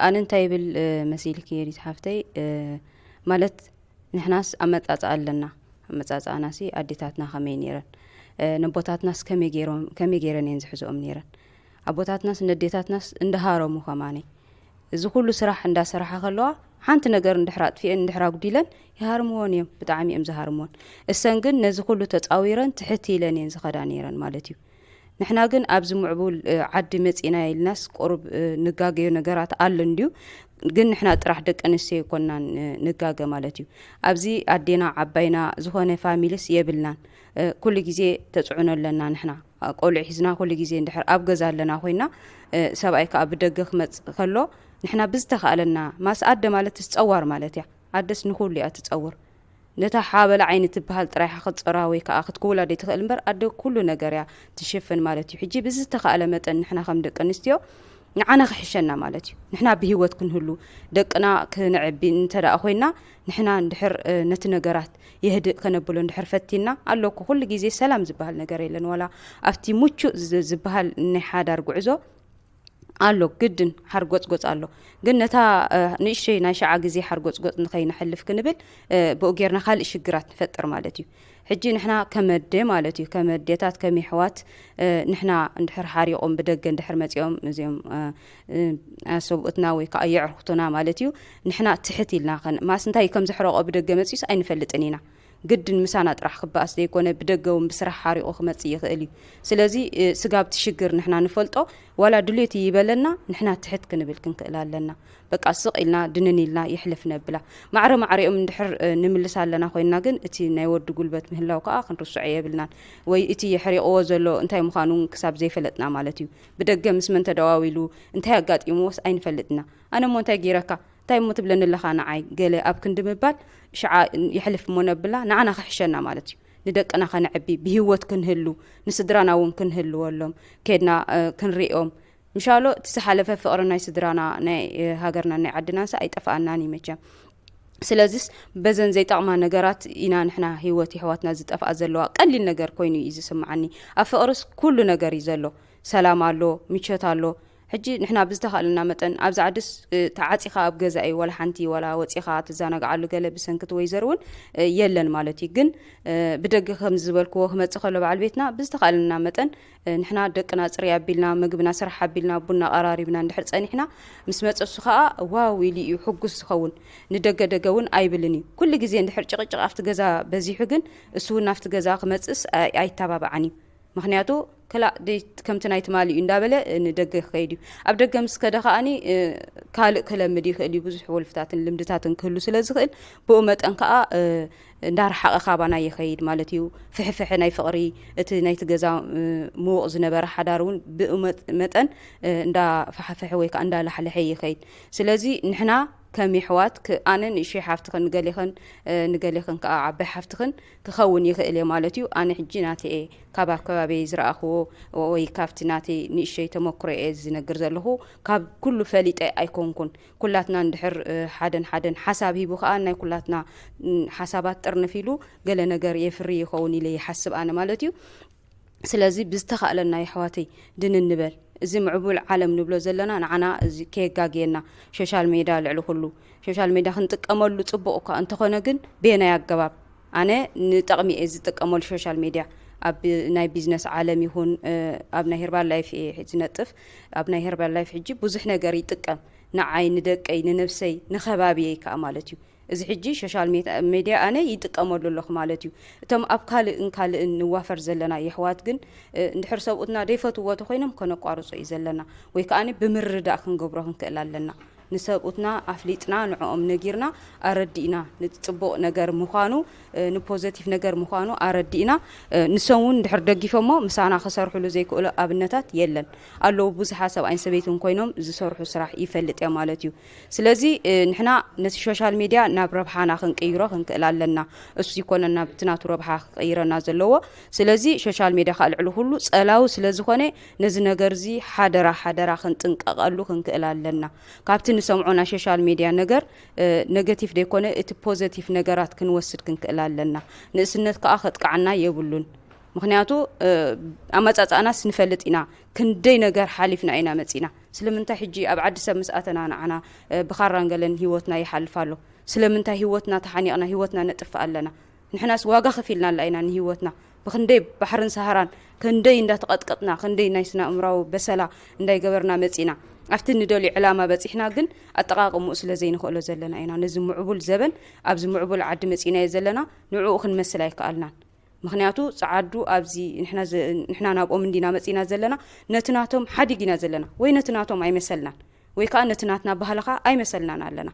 ኣነ እንታይ ይብል መሲልኪ ሪት ሓፍተይ፣ ማለት ንሕናስ ኣመጻጽኣ ኣለና። ኣመጻጽኣናሲ ኣዴታትና ከመይ ነይረን፣ ነቦታትናስ ከመይ ገይረን እየን ዝሕዝኦም ነይረን? ኣቦታትናስ ነዴታትናስ እንዳሃረሙ ከማነይ እዚ ኩሉ ስራሕ እንዳሰራሓ ከለዋ ሓንቲ ነገር እንድሕር ኣጥፊአን እንድሕር ኣጉዲለን ይሃርምዎን እዮም። ብጣዕሚ እዮም ዝሃርምዎን። እሰን ግን ነዚ ኩሉ ተፃዊረን ትሕት ኢለን እየን ዝኸዳ ነይረን ማለት እዩ። ንሕና ግን ኣብዚ ምዕቡል ዓዲ መፂና ኢልናስ ቁሩብ ንጋገዮ ነገራት ኣሎ እንድዩ። ግን ንሕና ጥራሕ ደቂ ኣንስትዮ ይኮናን ንጋገ ማለት እዩ። ኣብዚ ኣዴና ዓባይና ዝኾነ ፋሚልስ የብልናን። ኩሉ ግዜ ተፅዕኖ ኣለና ንሕና ቆልዑ ሒዝና ኩሉ ግዜ እንድሕር ኣብ ገዛ ኣለና ኮይና፣ ሰብኣይ ከዓ ብደገ ክመፅእ ከሎ ንሕና ብዝተኻእለና ማስ ኣደ ማለት ትፀዋር ማለት እያ። ኣደስ ንኩሉ እያ ትፀውር። ነታ ሓበላ ዓይኒ ትበሃል ጥራይ ክትፀራ ወይ ከዓ ክትክውላ ደይ ትኽእል እምበር ኣደ ኩሉ ነገር እያ ትሽፍን ማለት እዩ። ሕጂ ብዝተኻእለ መጠን ንሕና ከም ደቂ ኣንስትዮ ንዓና ክሕሸና ማለት እዩ። ንሕና ብህይወት ክንህሉ ደቅና ክነዕቢ እንተ ደኣ ኮይና ንሕና እንድሕር ነቲ ነገራት የህድእ ከነብሎ እንድሕር ፈቲና ኣለኩ ኩሉ ግዜ ሰላም ዝበሃል ነገር የለን። ዋላ ኣብቲ ምቹእ ዝበሃል ናይ ሓዳር ጉዕዞ ኣሎ ግድን ሓርጎፅጎፅ ኣሎ። ግን ነታ ንእሽተይ ናይ ሸዓ ግዜ ሓርጎፅጎፅ ንኸይነሕልፍ ክንብል ብኡ ጌርና ካልእ ሽግራት ንፈጥር ማለት እዩ። ሕጂ ንሕና ከመደ ማለት እዩ ከመዴታት ከመሕዋት ንሕና እንድሕር ሓሪቖም ብደገ እንድሕር መፂኦም እዚኦም ሰብኡትና ወይ ከዓ የዕርኩትና ማለት እዩ። ንሕና ትሕት ኢልና ማስ እንታይ ከም ዘሕረቆ ብደገ መፂኡስ ኣይንፈልጥን ኢና። ግድን ምሳና ጥራሕ ክበኣስ ዘይኮነ ብደገ እውን ብስራሕ ሓሪቑ ክመፅእ ይኽእል እዩ። ስለዚ ስጋብ ትሽግር ንሕና ንፈልጦ ዋላ ድሌት ይበለና ንሕና ትሕት ክንብል ክንክእል ኣለና። በቃ ስቕ ኢልና ድንን ኢልና ይሕልፍ ነብላ። ማዕረ ማዕሪኦም እንድሕር ንምልስ ኣለና ኮይንና ግን እቲ ናይ ወዲ ጉልበት ምህላው ከዓ ክንርስዖ የብልናን። ወይ እቲ የሕሪቕዎ ዘሎ እንታይ ምዃኑ ክሳብ ዘይፈለጥና ማለት እዩ። ብደገ ምስ መን ተደዋዊሉ እንታይ ኣጋጢምዎስ ኣይንፈልጥና። ኣነ እሞ እንታይ ገይረካ እንታይ እሞ ትብለኒ ኣለኻ ንዓይ ገለ ኣብ ክንዲ ምባል ሽዓ የሕልፍ እሞ ነብላ ንዓና ክሕሸና ማለት እዩ። ንደቅና ከነዕቢ ብህይወት ክንህሉ ንስድራና እውን ክንህልወሎም ከድና ክንሪኦም ምሻሎ እቲ ዝሓለፈ ፍቕሪ ናይ ስድራና ናይ ሃገርና ናይ ዓድናንስ ኣይጠፍኣናን እዩ መቸም። ስለዚስ በዘን ዘይጠቕማ ነገራት ኢና ንሕና ህይወት የሕዋትና ዝጠፍኣ ዘለዋ ቀሊል ነገር ኮይኑ እዩ ዝስምዓኒ። ኣብ ፍቕርስ ኩሉ ነገር እዩ ዘሎ። ሰላም ኣሎ፣ ምቾት ኣሎ። ሕጂ ንሕና ብዝተኻእለና መጠን ኣብዚ ዓድስ ተዓፂኻ ኣብ ገዛ እዩ ዋላ ሓንቲ ዋላ ወፂኻ ትዘናግዓሉ ገለ ብሰንክቲ ወይዘር እውን የለን ማለት እዩ። ግን ብደገ ከም ዝበልክዎ ክመፅእ ከሎ በዓል ቤትና ብዝተኻእለና መጠን ንሕና ደቅና ፅርይ ኣቢልና ምግብና ስራሕ ኣቢልና ቡና ቀራሪብና እንድሕር ፀኒሕና ምስ መፀ እሱ ከዓ ዋው ኢሉ እዩ ሕጉስ ዝኸውን። ንደገ ደገ እውን ኣይብልን እዩ። ኩሉ ግዜ እንድሕር ጭቕጭቕ ኣብቲ ገዛ በዚሑ ግን እሱ እውን ናብቲ ገዛ ክመፅእስ ኣይተባብዓን እዩ። ምክንያቱ ክላእ ከምቲ ናይ ትማሊ እዩ እንዳበለ ንደገ ክኸይድ እዩ። ኣብ ደገ ምስ ከደ ከዓኒ ካልእ ክለምድ ይኽእል እዩ። ብዙሕ ወልፍታትን ልምድታትን ክህሉ ስለ ዝኽእል ብኡ መጠን ከዓ እንዳረሓቐ ካባና ይኸይድ ማለት እዩ። ፍሕፍሐ ናይ ፍቕሪ እቲ ናይቲ ገዛ ምዉቕ ዝነበረ ሓዳር እውን ብኡ መጠን እንዳፈሓፈሐ ወይ ከዓ እንዳላሕለሐ ይኸይድ። ስለዚ ንሕና ከም የሕዋት ኣነ ንእሽይ ሓፍትኽን ንገሌኽን ንገሌኽን ከዓ ዓባይ ሓፍትኽን ክኸውን ይኽእል እየ ማለት እዩ። ኣነ ሕጂ ናተይ እየ ካብ ኣከባቢይ ዝረኣኽዎ ወይ ካብቲ ናተይ ንእሽይ ተመክሮ እየ ዝነግር ዘለኹ። ካብ ኩሉ ፈሊጠ ኣይኮንኩን። ኩላትና እንድሕር ሓደን ሓደን ሓሳብ ሂቡ ከዓ ናይ ኩላትና ሓሳባት ጥርንፍ ኢሉ ገለ ነገር የፍሪ ይኸውን ኢለ ይሓስብ ኣነ ማለት እዩ። ስለዚ ብዝተኻእለና የሕዋተይ ድንን ንበል። እዚ ምዕቡል ዓለም ንብሎ ዘለና ንዓና እዚ ከየጋግየና ሾሻል ሜዳ ልዕሊ ኩሉ ሾሻል ሜዳ ክንጥቀመሉ ፅቡቕ እኳ እንተኾነ ግን ቤናይ ኣገባብ ኣነ ንጠቕሚ እየ ዝጥቀመሉ ሾሻል ሜድያ ኣብ ናይ ቢዝነስ ዓለም ይኹን ኣብ ናይ ሄርባል ላይፍ እየ ዝነጥፍ። ኣብ ናይ ሄርባል ላይፍ ሕጂ ብዙሕ ነገር ይጥቀም ንዓይ ንደቀይ ንነብሰይ ንኸባብየይ ከዓ ማለት እዩ። እዚ ሕጂ ሶሻል ሜታ- ሜድያ ኣነ ይጥቀመሉ ኣለኹ ማለት እዩ። እቶም ኣብ ካልእን ካልእን ንዋፈር ዘለና የሕዋት ግን፣ እ፣ እንድሕር ሰብኡትና ዘይፈትውዎ ተኾይኖም ከነቋርጾ እዩ ዘለና፣ ወይ ከኣ ብምርዳእ ክንገብሮ ክንክእል ኣለና። ንሰብኡትና ኣፍሊጥና፣ ንዕኦም ነጊርና፣ ኣረዲእና፣ ንጽቡቕ ነገር ምዃኑ፣ እ፣ ንፖዘቲቭ ነገር ምዃኑ ኣረዲእና፣ እ፣ ንሶም እውን እንድሕር ደጊፎሞ ምሳና ክሰርሕሉ ዘይክእሉ ኣብነታት የለን። ኣለዉ፣ ብዙሓት ሰብኣይን ሰበይትን ኮይኖም ዝሰርሑ ስራሕ ይፈልጥ እየ ማለት እዩ። ስለዚ፣ እ፣ ንሕና ነቲ ሶሻል ሜድያ ናብ ረብሓና ክንቅይሮ ክንክእል ኣለና። እሱ ይኮነን ናብቲ ናቱ ረብሓ ክቀይረና ዘለዎ። ስለዚ ሶሻል ሜድያ ከዓ ልዕሊ ኩሉ ጸላዊ ስለ ዝኾነ፣ ነዚ ነገር እዚ ሓደራ፣ ሓደራ ክንጥንቀቐሉ ክንክእል ኣለና። ካብቲ ንሰምዖ ናይ ሶሻል ሜድያ ነገር፣ እ፣ ኔጋቲቭ ዘይኮነ እቲ ፖዘቲቭ ነገራት ክንወስድ ክንክእል ኣለና። ንእስነት ከዓ ከጥቅዓና የብሉን። ምኽንያቱ፣ እ፣ ኣመጻጽኣናስ ንፈልጥ ኢና። ክንደይ ነገር ሓሊፍና ኢና መጺና። ስለምንታይ ሕጂ ኣብ ዓዲ ሰብ ምስ ኣተና ንዓና፣ እ፣ ብኻራን ገለን ህይወትና ይሓልፍ ኣሎ? ስለምንታይ ህይወትና ተሓኒቕና ህይወትና ነጥፍእ ኣለና? ንሕናስ ዋጋ ከፊልናላ ኢና ንህይወትና። ብኽንደይ ባሕርን ሰሃራን፣ ክንደይ እንዳተቐጥቀጥና፣ ክንደይ ናይ ስነ ኣእምራዊ በሰላ እንዳይገበርና መጺና። ኣብቲ ንደልዮ ዕላማ በጺሕና ግን ኣጠቓቕምኡ ስለ ዘይንኽእሎ ዘለና ኢና። ነዚ ምዕቡል ዘበን፣ ኣብዚ ምዕቡል ዓዲ መጺናዮ ዘለና፣ ንዕኡ ክንመስል ኣይከኣልናን። ምኽንያቱ ጸዓዱ ኣብዚ ንሕና ዘ- ንሕና ናብኦም እንዲና መጺና ዘለና፣ ነቲ ናቶም ሓዲግ ኢና ዘለና፣ ወይ ነቲ ናቶም ኣይመሰልናን፣ ወይ ከኣ ነቲ ናትና ባህልኻ ኣይመሰልናን ኣለና።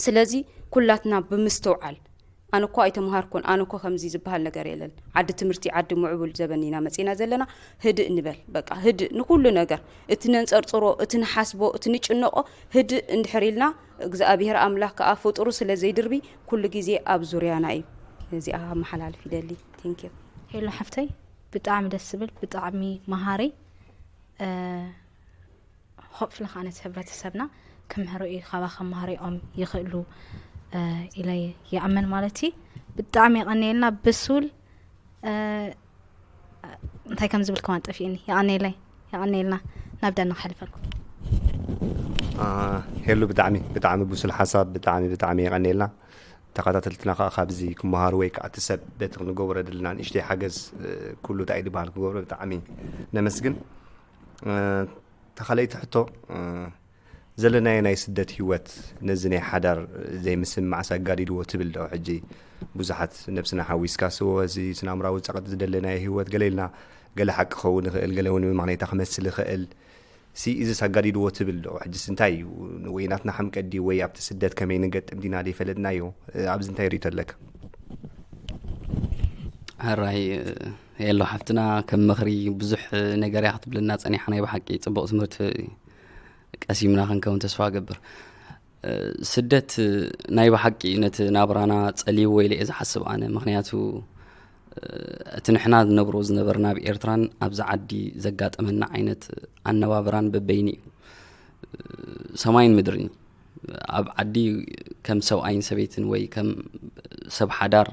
ስለዚ ኩላትና ብምስትውዓል፣ ኣነ እኮ ኣይተምሃርኩን፣ ኣነ እኮ ከምዚ ዝበሃል ነገር የለን። ዓዲ ትምህርቲ፣ ዓዲ ምዕቡል ዘበን ኢና መጺና ዘለና። ህድእ ንበል፣ በቃ ህድእ ንኩሉ ነገር። እቲ ነንጸርጽሮ፣ እቲ ንሓስቦ፣ እቲ ንጭነቆ ህድእ እንድሕር ኢልና፣ እግዚኣብሔር ኣምላኽ ከኣ ፍጡሩ ስለ ዘይድርቢ ኩሉ ግዜ ኣብ ዙርያና እዩ። እዚኣ ከመሓላልፍ ይደሊ። ቴንክ ዩ። ሄሎ ሓፍተይ፣ ብጣዕሚ ደስ ዝብል፣ ብጣዕሚ መሃሪ። እ፣ ሆፕፍሊ ከኣ ነቲ ሕብረተሰብና ክምህሩ እዩ፣ ካባኻ ከመሃሪኦም ይኽእሉ፣ እ፣ ኢለ ይኣምን ማለት እዩ። ብጣዕሚ የቐንየልና ብሱል፣ እ፣ እንታይ ከም ዝብል ከማን ጠፊእኒ። የቐንየለይ፣ የቐንየልና። ናብ ዳና ክሓልፈልኩም። አ፣ ሄሉ ብጣዕሚ ብጣዕሚ ብሱል ሓሳብ፣ ብጣዕሚ ብጣዕሚ የቐንየልና። ተኸታተልትና ከዓ ካብዚ ክመሃሩ ወይ ከዓ እቲ ሰብ በቲ ክንገብሮ ዘለና ንእሽተይ ሓገዝ፣ እ፣ ኩሉ እንታይ እዩ ዝበሃል ክገብሮ ብጣዕሚ ነመስግን። እ፣ ተኻለይቲ ሕቶ፣ እ፣ ዘለናዮ ናይ ስደት ህይወት ነዚ ናይ ሓዳር ዘይምስምማዕስ ኣጋዲድዎ ትብል ዶ? ሕጂ ብዙሓት ነብስና ሓዊስካ ስወ እዚ ስናምራዊ ጸቕጢ ዝደለናዮ ህይወት ገለ ኢልና ገለ ሓቂ ክኸውን ይኽእል፣ ገለ እውን መማነይታ ክመስል ይኽእል። ሲ እዚስ ኣጋዲድዎ ትብል ዶ? ሕጅስ እንታይ እዩ? ወይ ናትና ሓምቀት ድዩ? ወይ ኣብቲ ስደት ከመይ ንገጥም ዲና ዘይፈለጥናዮ? እ፣ ኣብዚ እንታይ ርእይቶ ኣለካ? ሕራይ የሎ ሓፍትና፣ ከም ምኽሪ ብዙሕ ነገር እያ ክትብለና ጸኒሓ። ናይ ብሓቂ ጽቡቕ ትምህርቲ ቀሲምና ክንከውን ተስፋ እገብር። እ፣ ስደት ናይ ብሓቂ ነቲ ናብራና ጸልይዎ ኢለ እየ ዝሓስብ ኣነ። ምኽንያቱ፣ እ፣ እቲ ንሕና ንነብሮ ዝነበርና ኣብ ኤርትራን ኣብዚ ዓዲ ዘጋጠመና ዓይነት ኣነባብራን በበይኑ እዩ። እ፣ ሰማይን ምድርን እዩ። ኣብ ዓዲ ከም ሰብኣይን ሰበይትን ወይ ከም ሰብ ሓዳር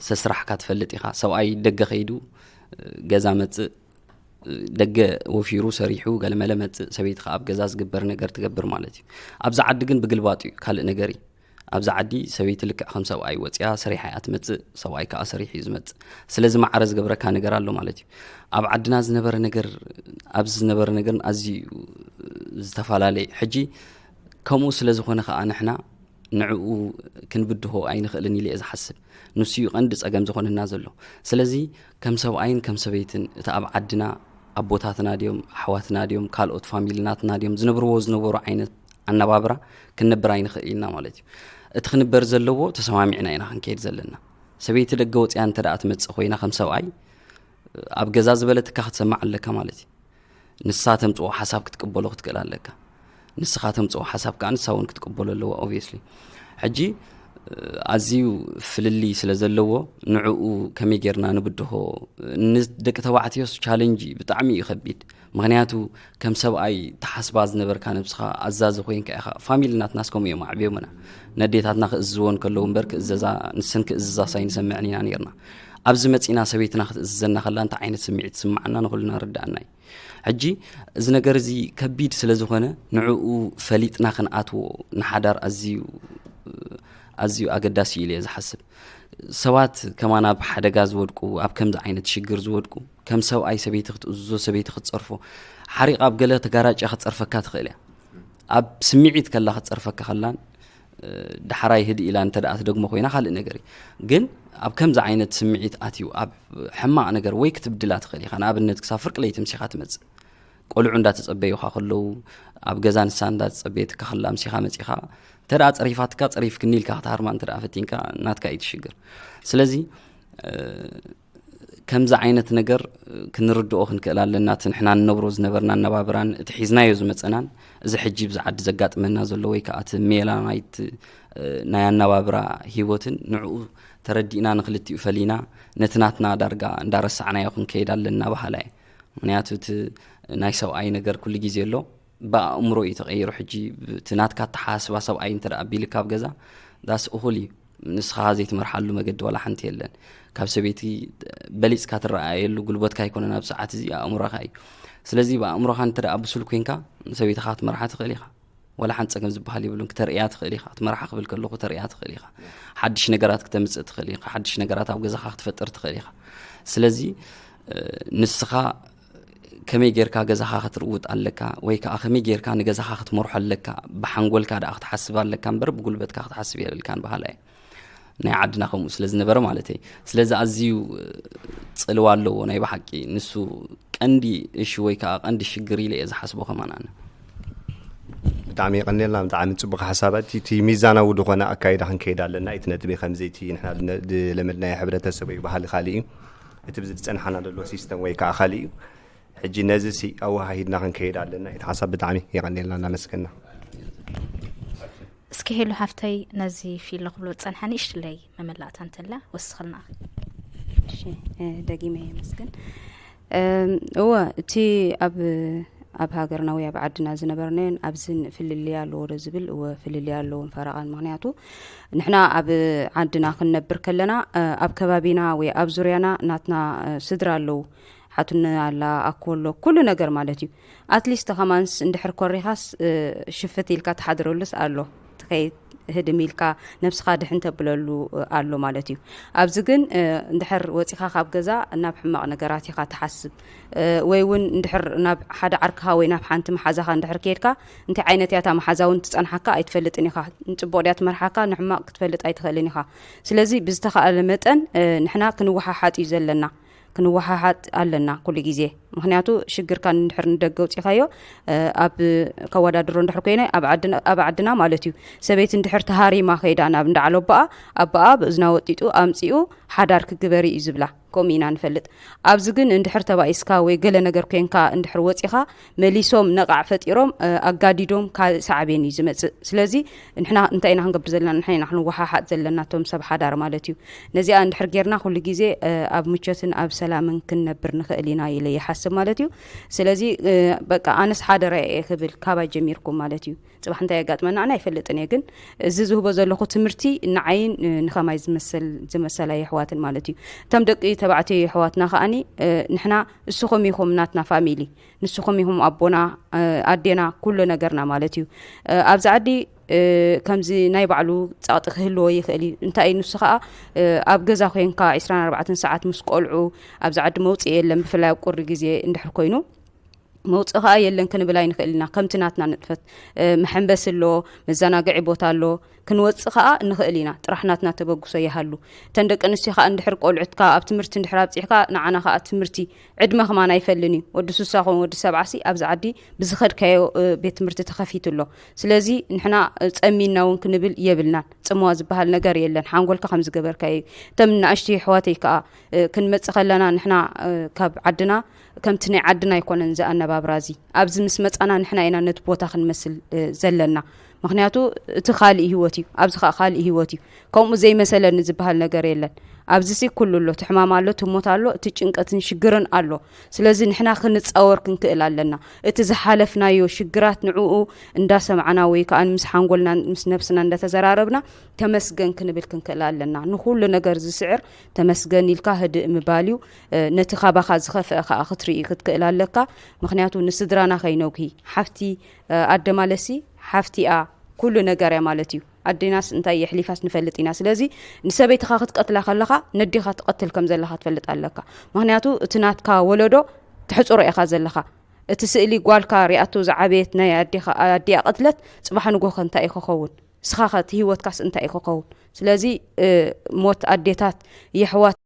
ሰስራሕካ ትፈልጥ ኢኻ። ሰብኣይ ደገ ከይዱ፣ እ፣ ገዛ መጽእ፣ ደገ ወፊሩ ሰሪሑ ገለመለ መጽእ፣ ሰበይቲ ከኣ ኣብ ገዛ ዝግበር ነገር ትገብር ማለት እዩ። ኣብዚ ዓዲ ግን ብግልባጡ እዩ፣ ካልእ ነገር እዩ። ኣብዚ ዓዲ ሰበይቲ ልክዕ ከም ሰብኣይ ወጽያ ሰሪሓ እያ ትመጽእ፣ ሰብኣይ ከኣ ሰሪሑ እዩ ዝመጽእ። ስለዚ ማዕረ ዝገብረካ ነገር ኣሎ ማለት እዩ። ኣብ ዓድና ዝነበረ ነገር፣ ኣብዚ ዝነበረ ነገርን ኣዝዩ እዩ ዝተፈላለየ። ሕጂ ከምኡ ስለ ዝኾነ ከኣ ንሕና ንዕኡ ክንብድሆ ኣይንኽእልን ኢለ እየ ዝሓስብ። ንሱ እዩ ቀንዲ ጸገም ዝኾነና ዘሎ። ስለዚ ከም ሰብኣይን ከም ሰበይትን እቲ ኣብ ዓድና ኣቦታትና ድዮም፣ ኣሕዋትና ድዮም፣ ካልኦት ፋሚሊ ናትና ድዮም ዝነብርዎ ዝነበሩ ዓይነት ኣነባብራ ክንነብር ኣይንኽእል ኢና ማለት እዩ። እቲ ክንበር ዘለዎ ተሰማሚዕና ኢና ክንከይድ ዘለና። ሰበይቲ ደገ ወጽያ እንተ ደኣ ትመጽእ ኮይና ከም ሰብኣይ ኣብ ገዛ ዝበለትካ ክትሰማዕ ኣለካ ማለት እዩ። ንሳ ተምጽኦ ሓሳብ ክትቅበሎ ክትክእል ኣለካ። ንስኻ ተምጽኦ ሓሳብ ከኣ ንሳ እውን ክትቅበሎ ኣለዋ ኦብቪየስሊ። ሕጂ ኣዝዩ ፍልልይ ስለ ዘለዎ ንዕኡ ከመይ ጌርና ንብድሆ ንደቂ ተባዕትዮስ ቻለንጅ እዩ ብጣዕሚ እዩ ከቢድ። ምኽንያቱ ከም ሰብኣይ ተሓስባ ዝነበርካ ነብስኻ ኣዛዚ ኮይንካ ኢኻ። ፋሚሊ ናትናስ ከምኡ እዮም ኣዕብዮምና። ነዴታትና ክእዝዝዎ እንከለዉ እምበር ክእዘዛ ንሰን ክእዝዛስ ኣይንሰምዕን ኢና ነይርና። ኣብዚ መጺና ሰበይትና ክትእዝዘና ከላ እንታይ ዓይነት ስምዒት ዝስምዓና ንኹልና ርዳኣና እዩ። ሕጂ እዚ ነገር እዚ ከቢድ ስለ ዝኾነ ንዕኡ ፈሊጥና ክንኣትዎ ንሓዳር ኣዝዩ ኣዝዩ ኣገዳሲ ኢሉ እየ ዝሓስብ። ሰባት ከማን ኣብ ሓደጋ ዝወድቁ ኣብ ከምዚ ዓይነት ሽግር ዝወድቁ ከም ሰብኣይ ሰበይቲ ክትእዝዞ ሰበይቲ ክትፀርፎ ሓሪቕ ኣብ ገለ ተጋራጭ ክትፀርፈካ ትኽእል እያ። ኣብ ስምዒት ከላ ክትፀርፈካ ከላን ዳሕራይ ህድእ ኢላ እንተ ደኣ ትደግሞ ኮይና ካልእ ነገር እዩ። ግን ኣብ ከምዚ ዓይነት ስምዒት ኣትዩ ኣብ ሕማቕ ነገር ወይ ክትብድላ ትኽእል ኢኻ። ንኣብነት ክሳብ ፍርቂ ለይቲ ምሲኻ ትመጽእ። ቆልዑ እንዳተጸበዩኻ ከለዉ ኣብ ገዛ ንሳ እንዳተጸበየትካ ከላ ምሲኻ መጺኻ እንተ ደኣ ጸሪፋትካ ጸሪፍክኒ ኢልካ ክትሃርማ እንተ ደኣ ፈቲንካ ናትካ እዩ ትሽግር። ስለዚ ከምዚ ዓይነት ነገር ክንርድኦ ክንክእል ኣለና። እቲ ንሕና ንነብሮ ዝነበርና ኣነባብራን እቲ ሒዝናዮ ዝመጸናን እዚ ሕጂ ብዚ ዓዲ ዘጋጥመና ዘሎ ወይ ከዓ እቲ ሜላ ናይቲ ናይ ኣነባብራ ህይወትን ንዕኡ ተረዲእና ንክልቲኡ ፈሊና ነቲ ናትና ዳርጋ እንዳረሳዕናዮ ክንከይድ ኣለና በሃላ እየ። ምክንያቱ እቲ ናይ ሰብኣይ ነገር ኩሉ ግዜ ኣሎ። ብኣእምሮ እዩ ተቐይሩ። ሕጂ እቲ ናትካ ኣተሓሳስባ ሰብኣይ እንተ ደኣ ኣቢልካ ኣብ ገዛ ዳስ እኹል እዩ። ንስኻ ዘይትመርሓሉ መገዲ ዋላ ሓንቲ የለን። ካብ ሰበይቲ በሊጽካ ትረኣየሉ ጉልበትካ ኣይኮነን ኣብ ሰዓት እዚ ኣእምሮኻ እዩ። ስለዚ ብኣእምሮኻ እንተ ደኣ ብሱል ኮንካ ሰበይትኻ ክትመርሓ ትኽእል ኢኻ። ዋላ ሓንቲ ጸገም ዝበሃል የብሉን። ክተርእያ ትኽእል ኢኻ። ክትመርሓ ክብል ከለኹ ክተርእያ ትኽእል ኢኻ። ሓድሽ ነገራት ክተምጽእ ትኽእል ኢኻ። ሓድሽ ነገራት ኣብ ገዛኻ ክትፈጥር ትኽእል ኢኻ። ስለዚ ንስኻ ከመይ ጌርካ ገዛኻ ክትርውጥ ኣለካ ወይ ከዓ ከመይ ጌርካ ንገዛኻ ክትመርሖ ኣለካ፣ ብሓንጎልካ ደኣ ክትሓስብ ኣለካ እምበር ብጉልበትካ ክትሓስብ የብልካን በሃላ እየ። ናይ ዓድና ከምኡ ስለ ዝነበረ ማለት እየ። ስለዚ ኣዝዩ ጽልዋ ኣለዎ ናይ ብሓቂ። ንሱ ቀንዲ እሹ ወይ ከዓ ቀንዲ ሽግር ኢለ እየ ዝሓስቦ ከማን ኣነ። ብጣዕሚ የቐንየልና። ብጣዕሚ ጽቡቕ ሓሳባት። እቲ ሚዛናዊ ዝኾነ ኣካይዳ ክንከይድ ኣለና። እቲ ነጥቢ ከምዚ እቲ ንሕና ዝለመድናዮ ሕብረተሰብ ወይ ባህሊ ካልእ እዩ፣ እቲ ብዚ ዝጸንሓና ዘሎ ሲስተም ወይ ከዓ ካልእ እዩ። ሕጂ ነዚ ሲ ኣወሃሂድና ክንከይድ ኣለና። እቲ ሓሳብ ብጣዕሚ የቐንየልና፣ እናመስገና። እስኪ ሄሉ ሓፍተይ ነዚ ፊሎ ክብሎ ዝጸንሓ ንእሽትለይ መመላእታ እንተላ ወስኽልና። እሺ፣ እ፣ ደጊመ የመስግን። እወ፣ እቲ ኣብ ኣብ ሃገርና ወይ ኣብ ዓድና ዝነበርናዮን ኣብዝን ፍልልይ ኣለዎ ዶ ዝብል፣ እወ ፍልልይ ኣለዎን ፈረቓን። ምክንያቱ ንሕና ኣብ ዓድና ክንነብር ከለና ኣብ ከባቢና ወይ ኣብ ዙርያና ናትና ስድራ ኣለዉ፣ ሓትነ ኣላ፣ ኣኮ ኣሎ፣ ኩሉ ነገር ማለት እዩ። ኣትሊስት ከማንስ እንድሕር ኮሪኻስ ሽፍት ኢልካ ትሓድረሉስ ኣሎ፣ ትኸይድ ህድም ኢልካ ነብስኻ ድሕን ተብለሉ ኣሎ ማለት እዩ። ኣብዚ ግን እንድሕር ወፂኻ ካብ ገዛ ናብ ሕማቕ ነገራት ኢኻ ትሓስብ፣ ወይ እውን እንድሕር ናብ ሓደ ዓርክኻ ወይ ናብ ሓንቲ መሓዛኻ እንድሕር ከይድካ እንታይ ዓይነት እያ እታ መሓዛ እውን ትፀንሓካ ኣይትፈልጥን ኢኻ። ንፅቡቕ ድያ ትመርሓካ ንሕማቕ ክትፈልጥ ኣይትኽእልን ኢኻ። ስለዚ ብዝተኻእለ መጠን ንሕና ክንወሓሓጥ እዩ ዘለና። ክንወሓሓጥ ኣለና ኩሉ ግዜ። ምክንያቱ ሽግርካ እንድሕር ንደገ ውፂኻዮ ኣብ ከወዳድሮ እንድሕር ኮይነ ኣብ ዓድና ማለት እዩ፣ ሰበይቲ እንድሕር ተሃሪማ ከይዳ ናብ እንዳ ዓለቦኣ ኣቦኣ ብእዝና ወጢጡ ኣምፂኡ ሓዳር ክግበሪ እዩ ዝብላ። ከምኡ ኢና ንፈልጥ። ኣብዚ ግን እንድሕር ተባኢስካ ወይ ገለ ነገር ኮንካ እንድሕር ወፂኻ መሊሶም ነቓዕ ፈጢሮም ኣጋዲዶም ካልእ ሳዕቤን እዩ ዝመፅእ። ስለዚ ንሕና እንታይ ኢና ክንገብር ዘለና? ንሕና ኢና ክንወሓሓጥ ዘለና እቶም ሰብ ሓዳር ማለት እዩ። ነዚኣ እንድሕር ጌርና ኩሉ ግዜ ኣብ ምቾትን ኣብ ሰላምን ክንነብር ንኽእል ኢና ኢለ ይሓስብ ማለት እዩ። ስለዚ በቃ ኣነስ ሓደራ እየ ክብል ካባይ ጀሚርኩም ማለት እዩ። ፅባሕ እንታይ የጋጥመና ኣነ ኣይፈልጥን እየ፣ ግን እዚ ዝህቦ ዘለኹ ትምህርቲ ንዓይን ንኸማይ ዝመሰል ዝመሰላ የሕዋትን ማለት እዩ። እቶም ደቂ ተባዕትዮ የሕዋትና ከዓኒ ንሕና ንስኹም ኢኹም ናትና ፋሚሊ፣ ንስኹም ኢኹም ኣቦና ኣዴና ኩሉ ነገርና ማለት እዩ። ኣብዚ ዓዲ ከምዚ ናይ ባዕሉ ጸቕጢ ክህልዎ ይኽእል እዩ። እንታይ እዩ ንሱ ኸኣ ኣብ ገዛ ኮንካ ዕስራን ኣርባዕተን ሰዓት ምስ ቆልዑ ኣብዚ ዓዲ መውጽኢ የለን፣ ብፍላይ ኣብ ቁሪ ግዜ እንድሕር ኮይኑ መውጽኢ ኸኣ የለን ክንብል ኣይንኽእል ኢና። ከምቲ ናትና ንጥፈት መሐንበሲ ኣሎ፣ መዘናግዒ ቦታ ኣሎ፣ ክንወጽእ ኸኣ ንኽእል ኢና። ጥራሕ ናትና ተበግሶ ይሃሉ። እተን ደቂ ኣንስትዮ ኸኣ እንድሕር ቆልዑትካ ኣብ ትምህርቲ እንድሕር ኣብጺሕካ ንዓና ኸኣ ትምህርቲ ዕድመ ኸማን ኣይፈልን እዩ። ወዲ ስሳ ኹን ወዲ ሰብዓ ሲ ኣብዚ ዓዲ ብዝኸድካዮ ቤት ትምህርቲ ተኸፊቱ ኣሎ። ስለዚ ንሕና ጸሚና እውን ክንብል የብልናን። ጽምዋ ዝበሃል ነገር የለን። ሓንጎልካ ከም ዝገበርካዮ እዩ። እቶም ንኣሽቱ የሕዋተይ ከኣ ክንመጽእ ከለና ንሕና ካብ ዓድና ከምቲ ናይ ዓድና ኣይኮነን እዚ ኣነባብራ እዚ። ኣብዚ ምስ መጻና ንሕና ኢና ነቲ ቦታ ክንመስል ዘለና። ምክንያቱ እቲ ካልእ ህይወት እዩ፣ ኣብዚ ከዓ ካልእ ህይወት እዩ። ከምኡ ዘይመሰለኒ ዝበሃል ነገር የለን። ኣብዚ ሲ ኩሉ ኣሎ፣ እቲ ሕማም ኣሎ፣ እቲ ሞት ኣሎ፣ እቲ ጭንቀትን ሽግርን ኣሎ። ስለዚ ንሕና ክንጻወር ክንክእል ኣለና። እቲ ዝሓለፍናዮ ሽግራት ንዕኡ እንዳሰማዕና ወይ ከዓ ምስ ሓንጎልና ምስ ነብስና እንዳተዘራረብና ተመስገን ክንብል ክንክእል ኣለና። ንኩሉ ነገር ዝስዕር ተመስገን ኢልካ ህድእ ምባል እዩ። ነቲ ካባኻ ዝኸፍአ ከዓ ክትርኢ ክትክእል ኣለካ። ምክንያቱ ንስድራና ከይነጉሂ ሓፍቲ ኣደ ማለሲ ሓፍቲ እያ፣ ኩሉ ነገር እያ ማለት እዩ። ኣዴናስ እንታይ የሕሊፋስ ንፈልጥ ኢና። ስለዚ ንሰበይትኻ ክትቀትላ ከለኻ ነዴኻ ትቐትል ከም ዘለኻ ትፈልጥ ኣለካ። ምክንያቱ እቲ ናትካ ወለዶ ተሕፅሮ ኢኻ ዘለኻ። እቲ ስእሊ ጓልካ ሪኣቶ ዝዓበየት ናይ ኣዴኻ ኣዲኣ ቀትለት ፅባሕ ንጎኸ እንታይ እዩ ክኸውን? ስኻኸ እቲ ህይወትካስ እንታይ እዩ ክኸውን? ስለዚ ሞት ኣዴታት፣ የሕዋት፣